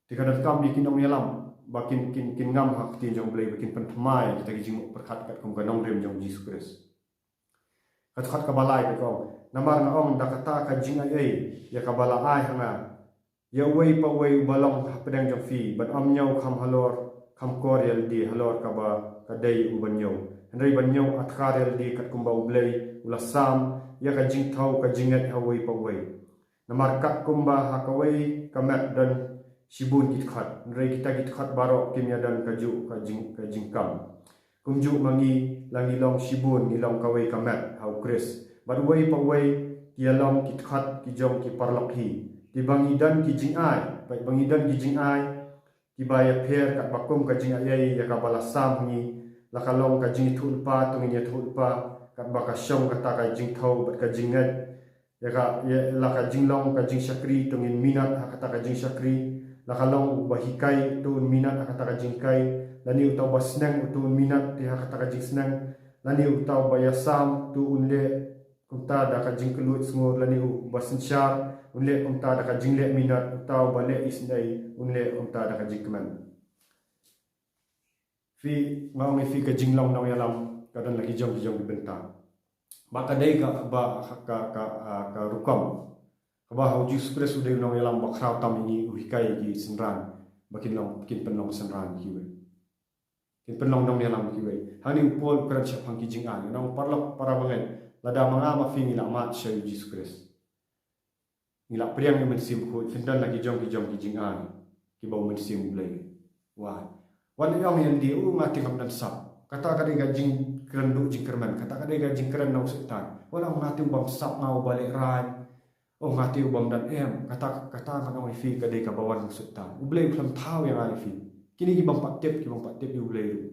Te ka donkam ïa ki nongïalam ba kin, kin, kin ngam ha ka ktien jong U Blei, ba kin pynthymmai kita ki jingmut pyrkhat katkum ka nongrim jong U Jisu Khrist. Ka dkhot kaba lai ka ong, namar nga ong da kata ka jingaiei ïa kaba la ai ha nga, ïa uwei pa uwei uba long hapdeng jong phi, ban ym ñiew kham halor, kham kor ïa lade halor kaba ka dei u ban ñiew, hynrei ban ñiew adkar ïa lade katkum ba U Blei u la sam ïa ka jingthew ka jingngeit ha uwei pa uwei. Namar katkum ba ha kawei ka met don shibun ki dkhot, hynrei kita ki dkhot baroh kim ïadon kajuh ka jing, ka jingkam. Kumjuh ma ngi, la ngi long shibun, ngi long kawei ka met ha U Khrist. Bad uwei pa uwei ki ïalong ki dkhot ki jong ki paralok hi. Te ba ngi don ki jingai, ba, ba ngi don ki jingai kiba ïapher katba kum ka jingaiei ïa kaba la sam ha ngi, la ka long ka jingïathuhlypa to ngin ïathuhlypa, katba ka shong kata ka jingthew bad ka jingngeit. Ïa ka, ïa la ka jinglong ka jingshakri to ngin minot ha kata ka jingshakri. La ka long uba hikai to un minot ha kata ka jinghikai. Lane uta uba sneng to un minot te ha kata ka jingsneng. Lane uta uba ïasam to un leh kumta da ka jingkylluid sngur. Lane uba synshar un leh kumta da ka jingleh minot. Uta uba leh isynei un leh kumta da ka jingkmen. Phi, nga ong ïa phi ka jinglong nongïalam ka don la ki jong ki jong ki bynta. Ba ka dei ka, ba ka, ka, ka, ah, ka rukom kaba ha U Jisu Khrist u dei u nongïalam ba khraw tam ïa ngi, u hikai ïa ki synran ba kin long, kin pynlong synran ïa kiwei. Kin pynlong nongïalam ïa kiwei. Hangne u Paul u kren shaphang ki jingai. Ngan ong paralok para bangeit, lada ma nga ma phi ngi la mad sha U Jisu Khrist, ngi la pdiang ïa U Mynsiem Bakhuid, phin don la ki jong ki jong ki jingai kiba U Mynsiem U Blei u ai. Wat ong ïa lade, oh nga te ngam don sap. Kata ka dei ka jingkren duh jingkyrmen, kata ka dei ka jingkren na u Soitan. Wat ong nga te u bym sap, nga uba lehraiñ. Oh nga te u bym don, em, kata, kata ngan ong ïa phi ka dei kaba wan na u Soitan. U Blei u khlem thaw ïa nga ïa phi. Kine ki bym pat tip, ki bym pat tip ïa U Blei ruh.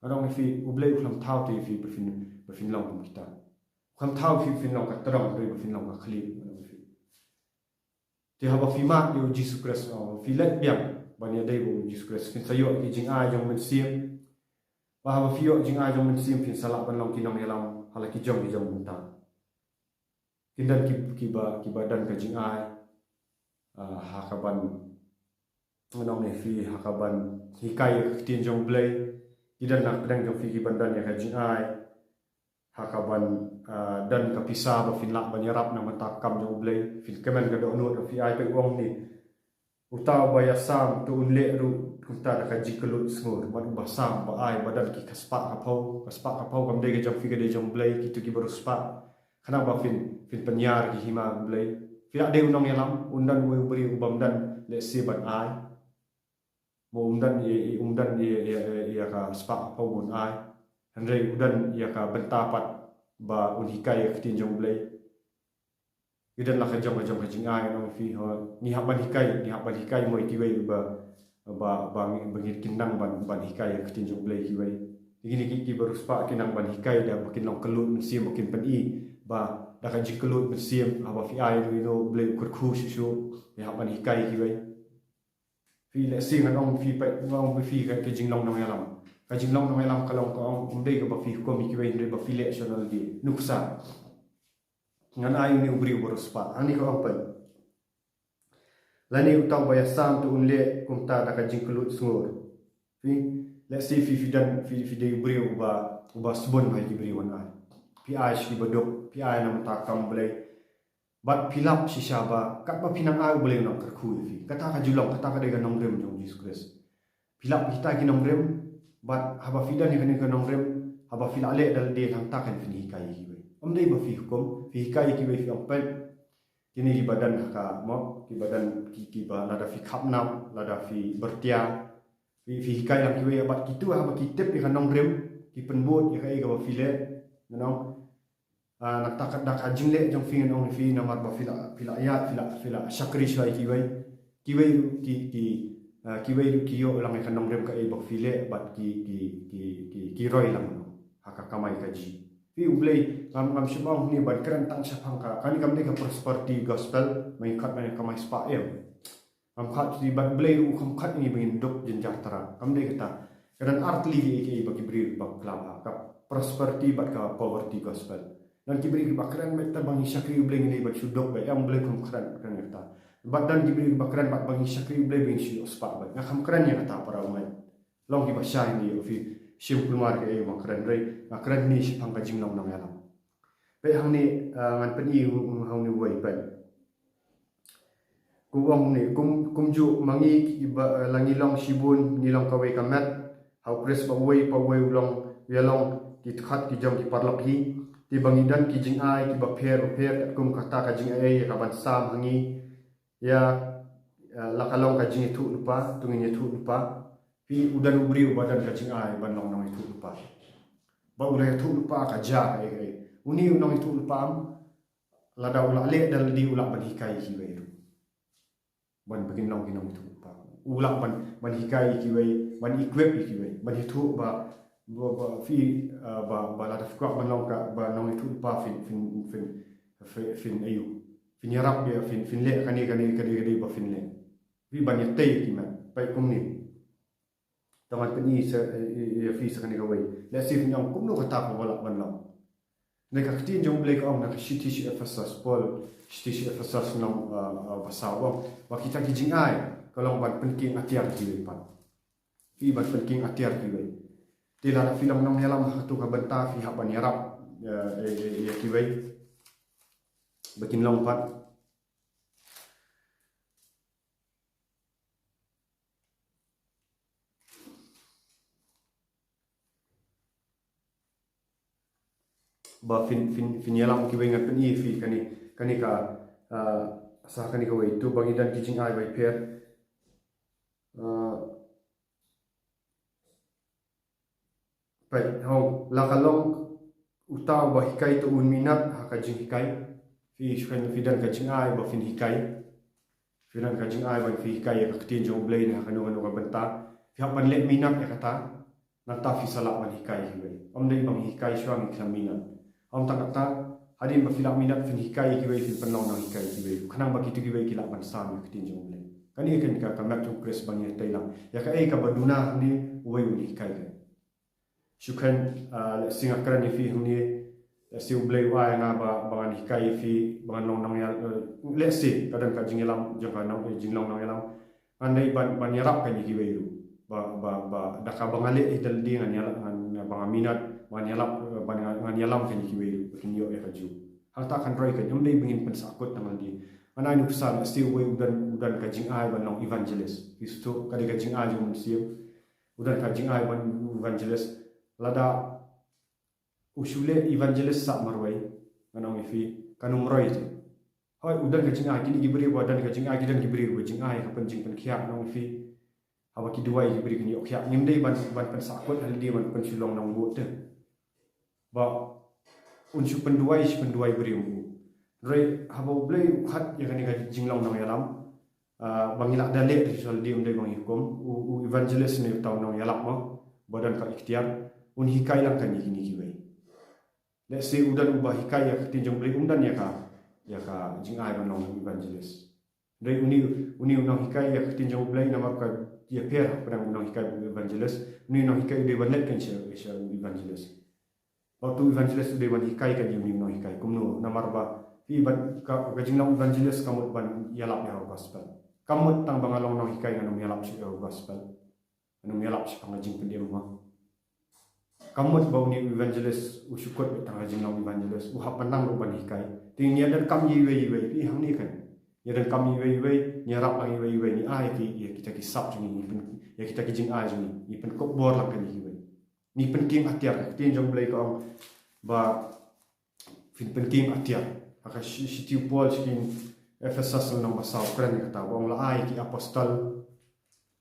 Ngan ong ïa phi, U Blei u khlem thaw te ïa phi ba phin, ba phin long kum kita. U khlem thaw ïa phi ba phin long ka tdong hynrei ba phin long ka khlieh, ngan ong ïa phi. Te haba phi mad ïa U Jisu Khrist, oh, phi leit biang ban ïadei bad U Jisu Khrist, phin sa ïoh ki jingai jong U Mynsiem. Ba haba phi ïoh jingai jong U Mynsiem phin sa lah ban long ki nongïalam ha la ki jong ki jong bynta. Kin don ki, kiba, kiba don ka jingai, ah, ha kaban, ngan ong ïa phi, ha kaban hikai ïa ka ktien jong U Blei. Ki don na pdeng jong phi kiban don ïa ka jingai ha kaban, ah, don ka pisa ba phin lah ban ïarap na ka bynta ka kam jong U Blei. Phin kmen ka dohnud, phi ai, phi ong ni, uta uba ïasam to un leh ruh kumta da ka jingkylluid sngur. Bad uba sam, ba ai, ba don ki ka spah ka phew, ka spah ka phew kam dei ka jong phi, ka dei jong U Blei. Kito kiba riewspah, khnang ba phin, phin pynïar ki hima U Blei. Phi lah dei u nongïalam, un don uwei u briew u bym don lehse ban ai. Mo um don ïa, ïa, um don ïa, ïa, ïa, ïa ka spah ka phew ban ai. Hynrei u don ïa ka bynta pat ba un hikai ïa ka ktien jong U Blei. Ki don la ka jong ka jong ka jingai, ngan ong ïa phi, ho, ngi hap ban hikai, ngi hap ban hikai mo ïa kiwei ba, ba, ba ngi, ba ngi kin nang ban, ban hikai ïa ka ktien jong U Blei ïa kiwei. Te kine ki, kiba riewspah kin nang ban hikai da ba kin long kylluid mynsiem, ba kin pyni ba da ka jingkylluid mynsiem, haba phi ai ïa U Blei u kyrkhu shuh shuh, ngi hap ban hikai ïa kiwei. Phi lehse ngan ong phi, peit, ngan ong phi ka, ka jinglong nongïalam. Ka jinglong nongïalam ka long, ka ong, ym dei kaba phi hukum ïa kiwei hynrei ba phi leh shuwa na lade. Nuksa. Ngan ai ïa une u briew ba riewspah. Hangne ka ong, peit. Lane uta uba ïasam to un leh kumta da ka jingkylluid sngur. Phi, lehse phi, phi don, phi, phi dei u briew uba, uba sbun bha ïa ki briew ban ai. Phi ai sha kiba duk, phi ai na ka bynta ka kam U Blei. Bad phi lap shisha ba katba phi nang ai, U Blei un nang kyrkhu ïa phi. Kata ka ju long, kata ka dei ka nongrim jong U Jisu Khrist. Phi lap kita ki nongrim, Bad haba phi don ïa kane ka nongrim, haba phi la leh da lade, hangta kan phin hikai ïa kiwei. Ym dei ba phi hukum, phi hikai ïa kiwei, phi ong peit, kine kiba don ha ka, mo, kiba don ki, kiba lada phi khapnap, lada phi byrtia, phi, phi hikai lang kiwei, bad kito haba ki tip ïa ka nongrim, ki pynbud ïa kaei kaba phi leh, you know. Ah, nangta ka da ka jingleh jong phi ngan ong ïa phi, namar ba phi la, phi la ïaid, phi la, phi la shakri shuwa ïa kiwei. Kiwei ruh ki, ki, ah, kiwei ruh ki ïoh lang ïa ka nongrim kaei ba phi leh, bad ki, ki, ki, ki, ki roi lang ha ka kamai kajih. Phi, U Blei, ngam, ngam shym ong hangne ban kren tang shaphang ka, kane kam dei ka prosperity gospel, mynta kat mynta ka kamai spah em. Ngam khot, bad U Blei ruh u kham khot ngi ba ngin duk jynjar trai. Kam dei kata. Ka don ar tylli kiei kiei ba ki briew ba klam ha ka prosperity bad ka poverty gospel. Don ki briew kiba kren beit te ba ngi shakri U Blei ngin dei ban shu duk beit, em, U Blei u kham kren, kren ïa kata. Bad don ki briew kiba kren bad ba ngi shakri U Blei ba ngin shu ïoh spah beit. Nga kham kren ïa kata, para u mei. Long kiba shai hangne, ïoh phi shim kulmar kaei ba nga kren, hynrei nga kren hangne shaphang ka jinglong nongïalam. Peit hangne, ah, ngan pyni ha une uwei, peit. Kum ong ne, kum, kumjuh ma ngi kiba, eh, la ngi long shibun, ngi long kawei ka met ha U Khrist, bad uwei pa uwei u long, u ïalong ki dkhot ki jong ki paralok hi. Te ba ngi don ki jingai kiba pher bapher, katkum kata ka jingai ïa ka ban sam ha ngi, ïa, eh, la ka long ka jingïathuhlypa, to ngin ïathuhlypa. Phi, u don u briew ba don ka jingai ban long nongïathuhlypa. Ba u la ïathuhlypa ka jia kaei kaei. Une u nongïathuhlypa, em, lada u la leh da lade u lah ban hikai ïa kiwei ruh. Ban, ba kin long ki nongïathuhlypa. U lah ban, ban hikai ïa kiwei, ban equip ïa kiwei, ban ïathuh ba, ba, ba phi, ah, ba, ba lada phi kwah ban long ka, ba nongïathuhlypa phin, phin, phin, phin, phin aïu. Phin ïarap ïa, phin, phin leh kane, kane, kane, kane ba phin leh. Phi, ban ïatei ïa ki met. Peit kumne. Tang ngan pyni sa, eh, eh, eh, phi sa kane kawei. Lehse phin ong kumno kata ka ba lah ban long. Na ka ktien jong U Blei ka ong na ka shithi sha Ephesos, Paul, shithi sha Ephesos lynnong, ah, ah, ba saw, u ong ba kita ki jingai ka long ban pynkieng atiar kiwei pat. Phi, ban pynkieng atiar kiwei. Te lada phi long nongïalam ha kato ka bynta, phi hap ban ïarap, eh, eh, eh, ïa kiwei ba kin long pat. Ba phin, phin, phin ïalam kiwei, ngan pyni ïa phi kane, kane ka, ah, sa kane kawei, to ba ngi don ki jingai ba pher. Ah, peit, hooid, la ka long uta uba hikai to un minot ha ka jinghikai. Phi, shu kan, phi don ka jingai ba phin hikai. Phi don ka jingai ban phi hikai ïa ka ktien jong U Blei ne ha kano kano ka bynta. Phi hap ban leh minot ïa kata. Nangta phi sa lah ban hikai ïa kiwei. Ym dei ba ngi hikai shuwa ngi khlem minot. Ym tang kata, hadien ba phi lah minot phin hikai ïa kiwei, phin pynlong nonghikai ïa kiwei. Khnang ba kito kiwei ki lah ban sam ïa ka ktien jong U Blei. Kane ka, ka, ka met jong U Khrist ba ngi tei lang. Ïa kaei kaba duna hangne, uwei un hikai ka. Shu kan, ah, lehse nga kren ïa phi hangne, lehse U Blei u ai ïa nga ba, ba ngan hikai ïa phi, ba ngan long nongïal, eh, lehse ka don ka jingïalam jong ka nong, eh, jinglong nongïalam. Ngan dei ban, ban ïarap kane kiwei ruh. Ba, ba, ba da kaba nga leh ïa lade ngan ïalap, ngan, ba nga minot, ba ngan ïalap, eh, ba ngan, ngan ïalam kane kiwei ruh ba kin ïoh ïa kajuh. Hangta kan roi, kan ym dei ba ngin pynsakut tang lade. Ngan ai nuksa, lehse uwei u don, u don ka jingai ban long evangelist. Phi sngewthuh, ka dei ka jingai jong u Mynsiem. U don ka jingai ban evangelist. Lada u shu leh evangelist sah marwei, ngan ong ïa phi, kan ym roi te. Hooid, u don ka jingai, kine ki briew ba don ka jingai, ki don ki briew ba jingai ka pynjingpynkhiah, ngan ong ïa phi. Haba ki duwai ki briew kin ïoh khiah. Ngim dei ban, ban pynsakut ha lade, ban pynshu long nongbud te. Ba un shu pynduwai, shu pynduwai briew. Hynrei haba U Blei u khot ïa kane ka jinglong nongïalam, ah, ba ngi lah da leh da shisha lade, ym dei ba ngi hukum. U, u evangelist ne uta u nongïalap mo, ba don ka iktiar, un hikai lang kane kine kiwei. Lehse u don uba hikai ïa ka ktien jong U Blei, um don ïa ka, ïa ka jingai ban long evangelist. Hynrei une, une u nonghikai ïa ka ktien jong U Blei, namar ka ïapher hapdeng u nonghikai bad u evangelist. Une u nonghikai u dei ban leit kan sha, sha u evangelist. Bad utu u evangelist u dei ban hikai kan ïa une u nonghikai. Kumno, namar ba phi, ban ka, ka jinglong evangelist ka mut ban ïalap ïa ka gospel. Ka mut tang ba nga long nonghikai ngan ym ïalap shuh ïa ka gospel. Ngan ym ïalap shaphang ka jingpynim mo. Ka mut ba une u evangelist u shu kut beit tang ka jinglong evangelist, u hap ban nang ruh ban hikai. Te ngi ïa donkam ïa iwei ïa iwei, phi, hangne kan. Ngi ïa donkam ïa iwei ïa iwei, ngi ïarap lang ïa iwei ïa iwei, ngi ai ki, ïa kita ki sap jong ngi, ngi pyn, ïa kita ki jingai jong ngi, ngi pynkupbor lang kan ïa kiwei. Ngi pynking atiar, ka ktien jong U Blei ka ong ba phin pynking atiar. Ha ka shi- shithi u Paul sha ki Ephesus lynnong ba saw kren ïa kata, ba ong la ai ki apostol,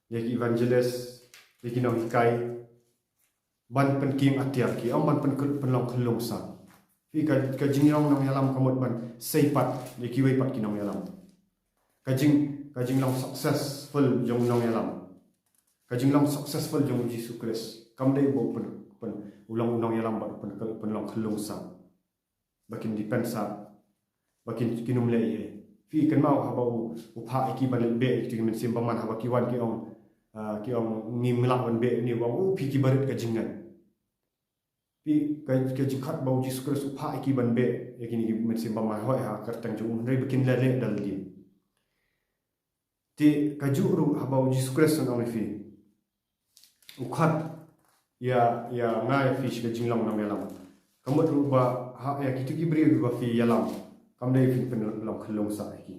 ïa ki evangelist, ïa ki nonghikai, ban pynking atiar ki, ym ban pyn- pynlong khyllung sang. Phi, ka, ka jinglong nongïalam ka mut ban sei pat ïa kiwei pat ki nongïalam. Ka jing, ka jinglong successful jong nongïalam, ka jinglong successful jong U Jisu Khrist kam dei ba u pyn, pyn, u long u nongïalam bad u pyn, pynlong khyllung sang, ba kin depend sa, ba kin, kin ym leh ei ei. Phi kynmaw haba u, u phah ïa ki ban leit beh ïa ki mynsiem bymman, haba ki wan ki ong, ah, ki ong ngim lah ban beh, une u ong, u, phi ki barit ka jingngeit. Phi, ka, ka jingkhot ba U Jisu Khrist u phah ïa ki ban beh ïa kine ki mynsiem bymman, hooid, ha ka kyrteng jong u, hynrei ba kin leh leh da lade. Te kajuh ruh haba U Jisu Khrist un ong ïa phi, u khot ïa, ïa nga ïa phi sha ka jinglong nongïalam, ka mut ruh ba ha ïa kito ki briew kiba phi ïalam, kam dei phin pynlong khyllung sang ïa ki.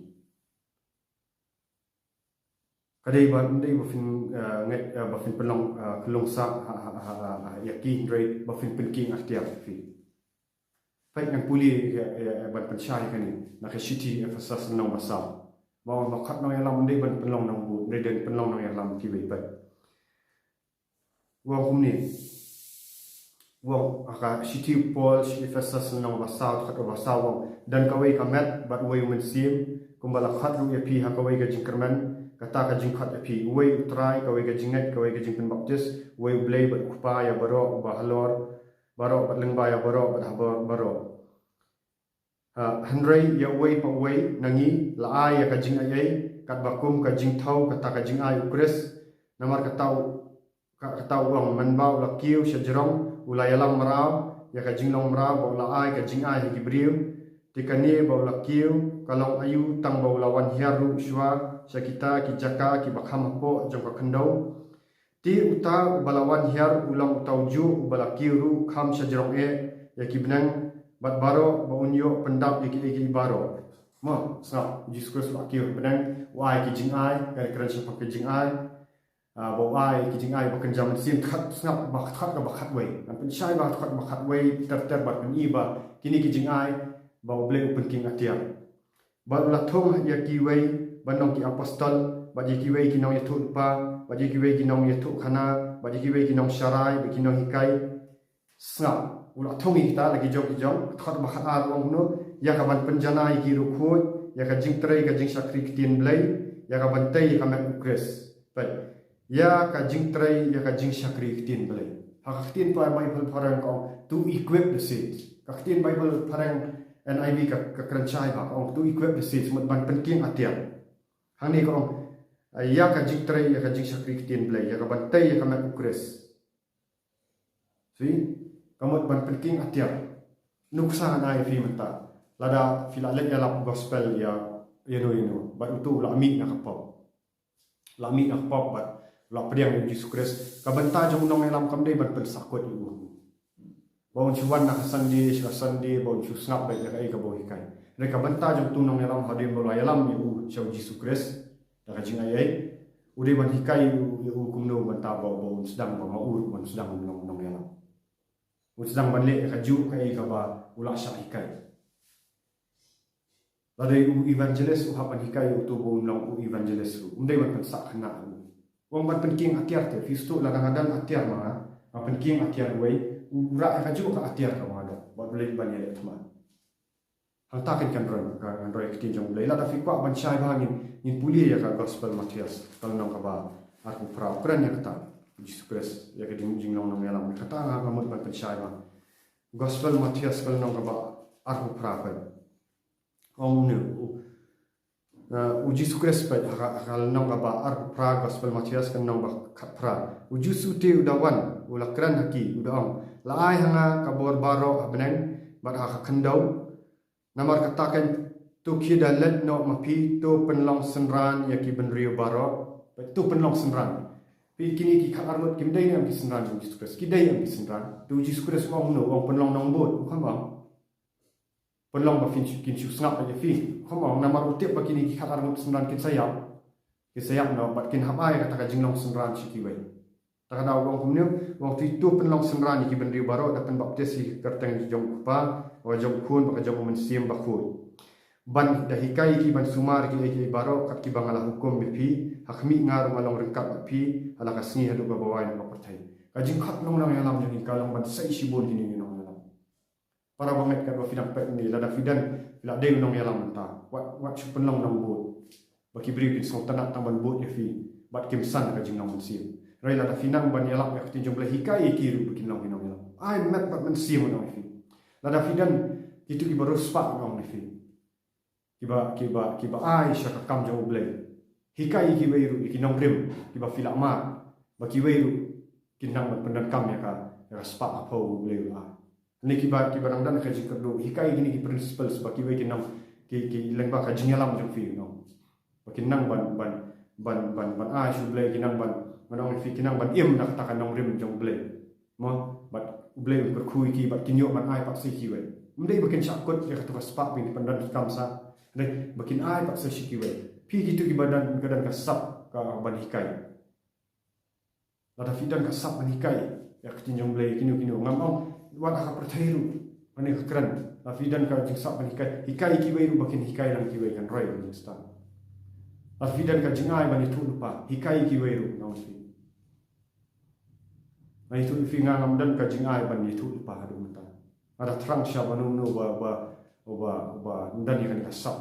Ka dei ba, ym dei ba phin, eh, ngeit, eh, ba phin pynlong, eh, khyllung sang ha, ha, ha, ha, ha ïa ki, hynrei ba phin pynking atiar ïa phi. Peit, ngan pule ïa, ïa, ïa, ban pynshai kane na ka shithi Ephesus lynnong ba saw. Ba ong ba khot nongïalam ym dei ban pynlong nongbud, hynrei dei ban pynlong nongïalam kiwei pat. U ong kumne. U ong ha ka shithi u Paul sha ki Ephesus lynnong ba saw, dkhot ba saw, u ong, don kawei ka met bad uwei u mynsiem, kumba la khot ruh ïa phi ha kawei ka jingkyrmen, kata ka jingkhot ïa phi. Uwei U Trai, kawei ka jingngeit, kawei ka jingpynbaptis, uwei U Blei bad U Kpa ïa baroh, uba halor baroh bad lyngba ïa baroh bad ha baroh. Ha, hynrei ïa uwei pa uwei na ngi la ai ïa ka jingaiei katba kum ka jingthew kata ka jingai U Khrist. Namar kata u, ka, kata u ong, mynba u la kiew sha jrong u la ïalam mraw ïa ka jinglong mraw ba u la ai ka jingai ha ki briew. Te kane ba u la kiew ka long aïu tang ba u la wan hiar ruh shuwa sha kita ki jaka kiba kham hapoh jong ka khyndew. Te uta uba la wan hiar u long uta ujuh uba la kiew ruh kham sha jrong eh ïa ki bneng, bad baroh ba un ïoh pyndap ïa kiei kiei baroh. Mo, sngap, U Jisu Khrist u la kiew ha bneng, u ai ki jingai, ka dei kren shaphang ki jingai. Ah, ba u ai ki jingai ba kynja mynsiem, dkhot, sngap, ba dkhot kaba khatwei. Ngan pynshai ba dkhot ba khatwei ter ter bad pyni ba kine ki jingai ba U Blei u pynking atiar. Bad u la thung ïa kiwei ban long ki apostol, bad ïa kiwei ki nongïathuhlypa, bad ïa kiwei ki nongïathuhkhana, bad ïa kiwei ki nongsharai, bad ki nonghikai. Sngap, u la thung ïa kita la ki jong ki jong, dkhot ba khatar u ong kumno, ïa ka ban pynjanai ïa ki riewkhuid, ïa ka jingtrei ka jingshakri ktien Blei, ïa ka ban tei ïa ka met U Khrist. Peit. Ïa ka jingtrei, ïa ka jingshakri ktien Blei. Ha ka ktien Baibl phareng ka ong, to equip the saints. Ka ktien Baibl phareng N I V ka, ka kren shai bha, ka ong, to equip the saints, mut ban pynking atiar. Hangne ka ong, ïa ka jingtrei, ïa ka jingshakri ktien Blei, ïa ka ban tei ïa ka met U Khrist. Phi, ka mut ban pynking atiar. Nuksa ngan ai ïa phi mynta. Lada phi la leit ïalap gospel ïa, ïano ïano, bad uto u la mih na ka pop. La mih na ka pop bad la pdiang ïa U Jisu Khrist. Ka bynta jong u nongïalam kam dei ban pynsakut ïa u, ba un shu wan na ka Sunday sha ka Sunday, ba un shu sngap beit ïa kaei kaba u hikai. Hynrei ka bynta jong uto u nongïalam hadien ba u la ïalam ïa u sha U Jisu Khrist da ka jingaiei, u dei ban hikai ïa u, ïa u kumno mynta ba, ba un sdang, ba ma u ruh un sdang ban long nongïalam. Un sdang ban leh ïa kajuh kaei kaba u la shah hikai. Lada u evangelist u hap ban hikai ïa uto ba un long u evangelist ruh, um dei ban pynsah khynnah ïa u. U ong ban pynking atiar te, phi sngewthuh, lada nga don atiar ma nga, nga pynking atiar uwei, u rah ïa kajuh ka atiar kaba nga don, bad u leit ban ïaleh thma. Hangta kan kan roi, kan roi ka ktien jong U Blei. Lada phi kwah ban shai bha ngin, ngin pule ïa ka gospel Mathaios, ka lynnong kaba arphew phra, u kren ïa kata, U Jisu Khrist, ïa ka jing, jinglong nongïalam. Kata nga, nga mut ban pynshai bha. Gospel Mathaios ka lynnong kaba arphew phra peit. Ong ne u, uh, U Jisu Khrist peit ha ka, ha ka lynnong kaba arphew phra, gospel Mathaios ka lynnong ba khatphra. U Jisu te u da wan, u la kren ha ki, u da ong, la ai ha nga ka bor baroh ha bneng bad ha ka khyndew. Namar kata kan to khie da leit noh ma phi, to pynlong synran ïa ki bynriew baroh. Peit, to pynlong synran. Phi, kine ki khatar ngut kim dei ne em ki synran jong U Jisu Khrist? Ki dei em ki synran? Te U Jisu Khrist u ong kumno, u ong pynlong nongbud, u kham ong pynlong ba phin shu, kin shu sngap ïa phi, u kham ong, namar u tip ba kine ki khatar ngut synran kin sa ïap. Kin sa ïap noh, bad kin hap ai kata ka jinglong synran sha kiwei. Ta ka daw u ong kumne, u ong, to pynlong synran ïa ki bynriew baroh, da pynbaptis ïa ki ha ka kyrteng jong U Kpa, bad ka jong U Khun, bad ka jong U Mynsiem Bakhuid. Ban da hikai ïa ki ban sumar ïa ki ei ki ei baroh kat kiba nga la hukum ïa phi. Ha khmih nga ruh nga long ryngkat bad phi ha la ka sngi haduh kaba wai na ka pyrthei. Ka jingkhot nongïalam jong ngi ka long ban sei shibun kine ki nongïalam. Para bangeit, katba phi dang peit ne, lada phi don, phi la dei u nongïalam mynta, wat, wat shu pynlong nongbud ba ki briew kin sngewtynnat tang ban bud ïa phi bad kim san ka jinglong mynsiem. Hynrei lada phi nang ban ïalap ïa ka ktien jong U Blei, hikai ïa ki ruh ba kin long ki nongïalam. Ai met bad mynsiem, nga ong ïa phi. Lada phi don kito kiba riewspah, nga ong ïa phi, kiba, kiba, kiba ai sha ka kam jong U Blei, hikai ïa kiwei ruh, ïa ki nongrim kiba phi la mad, ba kiwei ruh kin nang ban pyndonkam ïa ka, ïa ka spah ka phew U Blei u la ai. Lane kiba, kiba dang don ka jingkyrduh, hikai ïa kine ki principles ba kiwei kin nang, ki, ki lyngba ka jingïalam jong phi, nga ong, ba kin nang ban, ban, ban, ban, ban ai sha U Blei, kin nang ban, ban ong ïa phi, kin nang ban im na kata ka nongrim jong U Blei. Mo, bad U Blei un kyrkhu ïa ki, bad kin ïoh ban ai pat sha kiwei. Ym dei ba kin shah kut ïa kato ka spah ba kin pyndonkam sha, hynrei ba kin ai pat sha kiwei. Phi kito kiba don, ka don ka sap ka ban hikai. Lada phi don ka sap ban hikai ïa ka ktien jong U Blei, kino kino, ngam ong wat ha ka pyrthei ruh, kane ka kren, lada phi don ka jingsap ban hikai, hikai ïa kiwei ruh ba kin hikai lang kiwei, kan roi ka jingstad. Lada phi don ka jingai ban ïathuh lypa, hikai ïa kiwei ruh, nga ong ïa phi. Nga ïathuh ïa phi, nga ngam don ka jingai ban ïathuh lypa haduh mynta. Nga da thrang shisha ba uno uno uba, uba, uba, uba don ïa kane ka sap,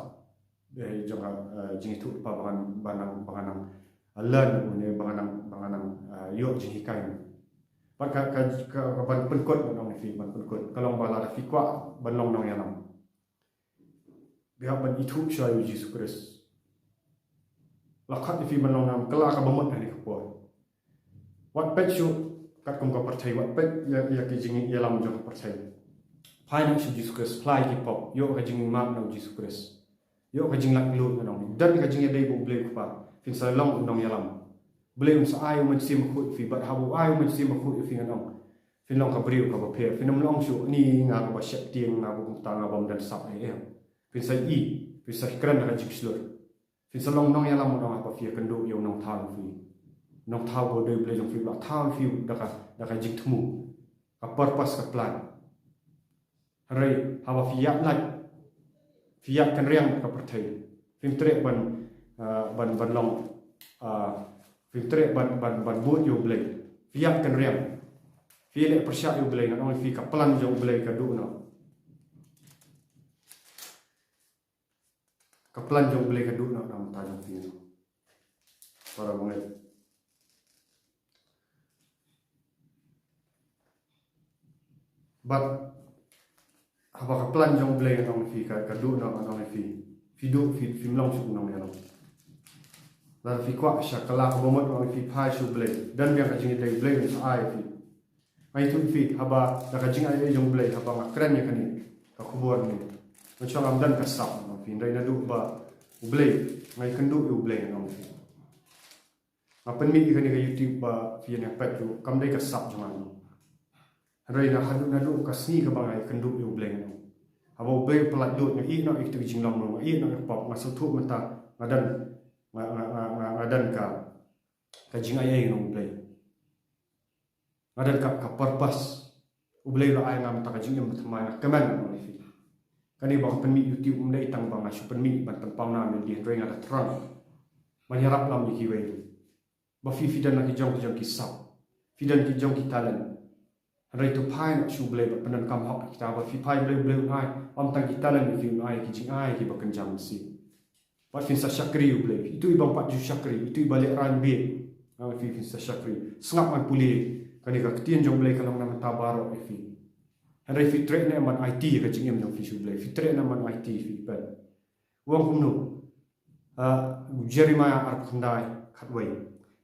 eh, jong ka, eh, jingïathuh lypa, ba ngan, ba nang, ba nang, eh, learn ne ba nang, ba nang, eh, ïoh jinghikai. Bad ka, ka, ka, ka ban pynkut, nga ong ïa phi, ban pynkut, ka long ba lada phi kwah ban long nongïalam, phi hap ban ithuh shuwa ïa U Jisu Khrist. La khot ïa phi ban long nongïalam, kylla kaba mut ha kane ka por. Wat peit shuh katkum ka pyrthei, wat peit ïa, ïa ki jingïalam jong ka pyrthei. Phai noh sha U Jisu Khrist, phla ïa ki pop, ïoh ka jingmap na U Jisu Khrist. Ïoh ka jinglaitluid, nga ong. Don ka jingïadei bad U Blei U Kpa, phin sa long u nongïalam. U Blei un sa ai U Mynsiem Bakhuid ïa phi, bad haba u ai U Mynsiem Bakhuid ïa phi, nga ong, phin long ka briew kaba pher. Phin ym long shuh, ni nga kaba sheptieng, nga ba kumta, nga bym don sap, eh, em. Phin sa i, phin sa kren da ka jingshlur. Phin sa long nongïalam, nga ong, haba phi ïakynduh ïa u Nongthaw jong phi. Nongthaw ba dei U Blei jong phi, ba la thaw ïa phi da ka, da ka jingthmu, ka purpose, ka plan. Hynrei haba phi ïaid lait, phi ïaid kynriang ka pyrthei, phim treh ban, ah, ban, ban long, ah, phim treh ban, ban, ban bud ïa U Blei. Phi ïaid kynriang, phi leh pyrshah ïa U Blei, nga ong ïa phi, ka plan jong U Blei ka duh noh. Ka plan jong U Blei ka duh noh na ka bynta jong phi, para bangeit. Bad haba ka plan jong U Blei, nga ong ïa phi, ka, ka duh noh, nga ong ïa phi, phi duh, phi, phim long shuh u nongïalam. Lada phi kwah shisha, kylla kaba mut, nga ong ïa phi, phai sha U Blei. Don biang ka jingïadei, U Blei un sa ai ïa phi. Nga ïathuh ïa phi, haba da ka jingai ei jong U Blei, haba nga kren ïa kane ka khubor ne, nga shu ngam don ka sap, nga ong ïa phi, hynrei naduh ba U Blei, nga ïakynduh ïa U Blei, nga ong ïa phi. Nga pynmih ïa kane ka YouTube ba phi ïa peit ruh, kam dei ka sap jong nga, nga ong. Hynrei na haduh, naduh ka sngi kaba nga ïakynduh ïa U Blei, nga ong, haba U Blei u pyllait lut, nga ïeh noh ïa kito ki jinglong, nga ïeh noh ïa ka pop, nga sngewthuh mynta nga don, nga, nga, nga, nga, nga don ka, ka jingai ei na U Blei. Nga don ka, ka purpose. U Blei u la ai ïa nga mynta ka jingim bathymmai, nga kmen, nga ong ïa phi. Kane ba nga pynmih YouTube ym dei tang ba nga shu pynmih ban pynpaw na me lei, hynrei nga da thrang ban ïarap lang ïa kiwei ruh. Ba phi, phi don la ki jong, ki jong ki sap, phi don ki jong ki talent. Hynrei to phai noh sha U Blei bad pyndonkam hok ïa kita, ba phi phai U Blei, U Blei un ai, ym tang ki talent, U Blei un ai ki jingai kiba kynja mynsiem. Bad phin sa shakri ïa U Blei. Ito iba ym pat ju shakri, ito iba lehraiñ bieit, nga ong ïa phi, phin sa shakri. Sngap ban pule, kane ka ktien jong U Blei ka long na ka bynta baroh ïa phi. Hynrei phi treh ne em ban aiti ïa ka jingim jong phi sha U Blei? Phi treh ne em ban aiti, phi peit. U ong kumno? Ah, Jeremiah arphew khyndai, khatwei.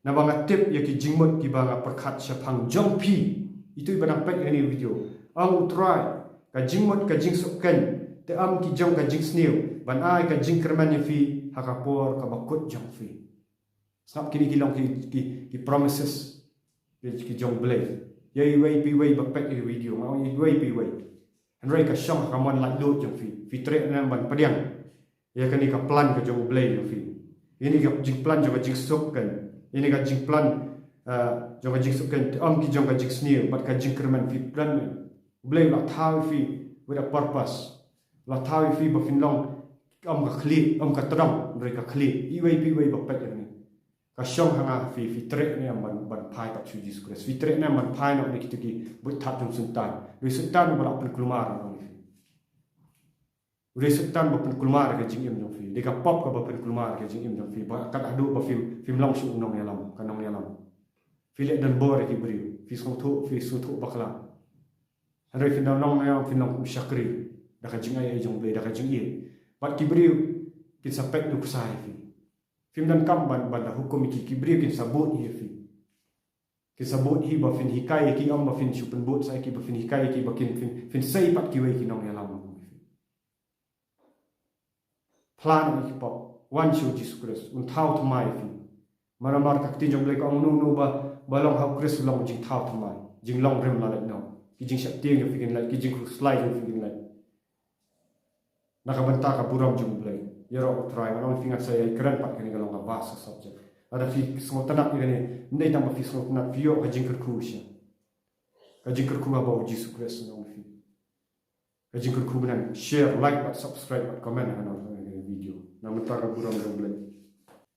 Naba nga tip ïa ki jingmut kiba nga pyrkhat shaphang jong phi. Ito iba dang peit ïa kane ka video, ong U Trai, ka jingmut ka jingsuk keiñ, te ym ki jong ka jingsniew, ban ai ka jingkyrmen ïa phi ha ka por kaba kut jong phi. Sngap, kine ki long ki, ki, ki promises ki, ki jong U Blei. Ïa iwei pa iwei ba peit ïa ka video, nga ong ïa iwei pa iwei. Hynrei ka shong ha ka mon laitluid jong phi. Phi treh ne em ban pdiang ïa kane ka plan ka jong U Blei jong phi? Ïa kane ka jingplan jong ka jingsuk keiñ, ïa kane ka jingplan ah, jong ka jingsngewsih, ym ki jong ka jingsniew bad ka jingkyrmen. Phi plan, Blei u la thaw ïa phi with a purpose. U la thaw ïa phi ba phin long, ym ka khlieh, ym ka tdong, hynrei ka khlieh. Iwei pa iwei ba peit ïa kane, ka shong ha nga ha phi, phi treh ne em ban, ban phai pat sha u Jisu Khrist? Phi treh ne em ban phai noh na kita ki buit thad jong u Soitan? Dei u Soitan uba la pynkulmar ïa phi. Dei u Soitan ba pynkulmar ïa ka jingim jong phi. Dei ka pop kaba pynkulmar ïa ka jingim jong phi, ba kat haduh ba phim, phim long shuh u nongïalam, ka nongïalam. Phi leh donbor ïa ki briew, phi sngewthuh, phi sngewthuh bakla. Hynrei phin da nongïalam, phin long kum u shakri da ka jingaiei jong Blei, da ka jingïeit. Bad ki briew kin sa peit nuksa ïa phi. Phim donkam ban, ban da hukum ïa ki, ki briew kin sa bud hi ïa phi. Kin sa bud hi ba phin hikai ïa ki, ym ba phin shu pynbud sa ïa ki, ba phin hikai ïa ki, ba kin, phin, phin sei pat kiwei ki nongïalam. Phla noh ïa ki pop, wan sha u Jisu Khrist, un thaw thymmai ïa phi. Mar, mar ka ktien jong Blei ka ong, uno uno ba, ba long ha u Khrist u long jingthaw thymmai. Jinglong rim la leit noh. Ki jingsheptieng jong phi kin leit, ki jingkhuslai jong phi kin leit. Na ka bynta ka burom jong Blei. Ïaroh U Trai, nga ong ïa phi, ngan sa ïai kren pat, kane ka long ka vast subject. Lada phi sngewtynnat ïa kane, ym dei tang ba phi sngewtynnat, phi ïoh ka jingkyrkhu sha. Ka jingkyrkhu haba u Jisu Khrist u ong ïa phi. Ka jingkyrkhu bneng, share, like bad subscribe bad comment ha kane ka video. Na ka bynta ka burom jong Blei.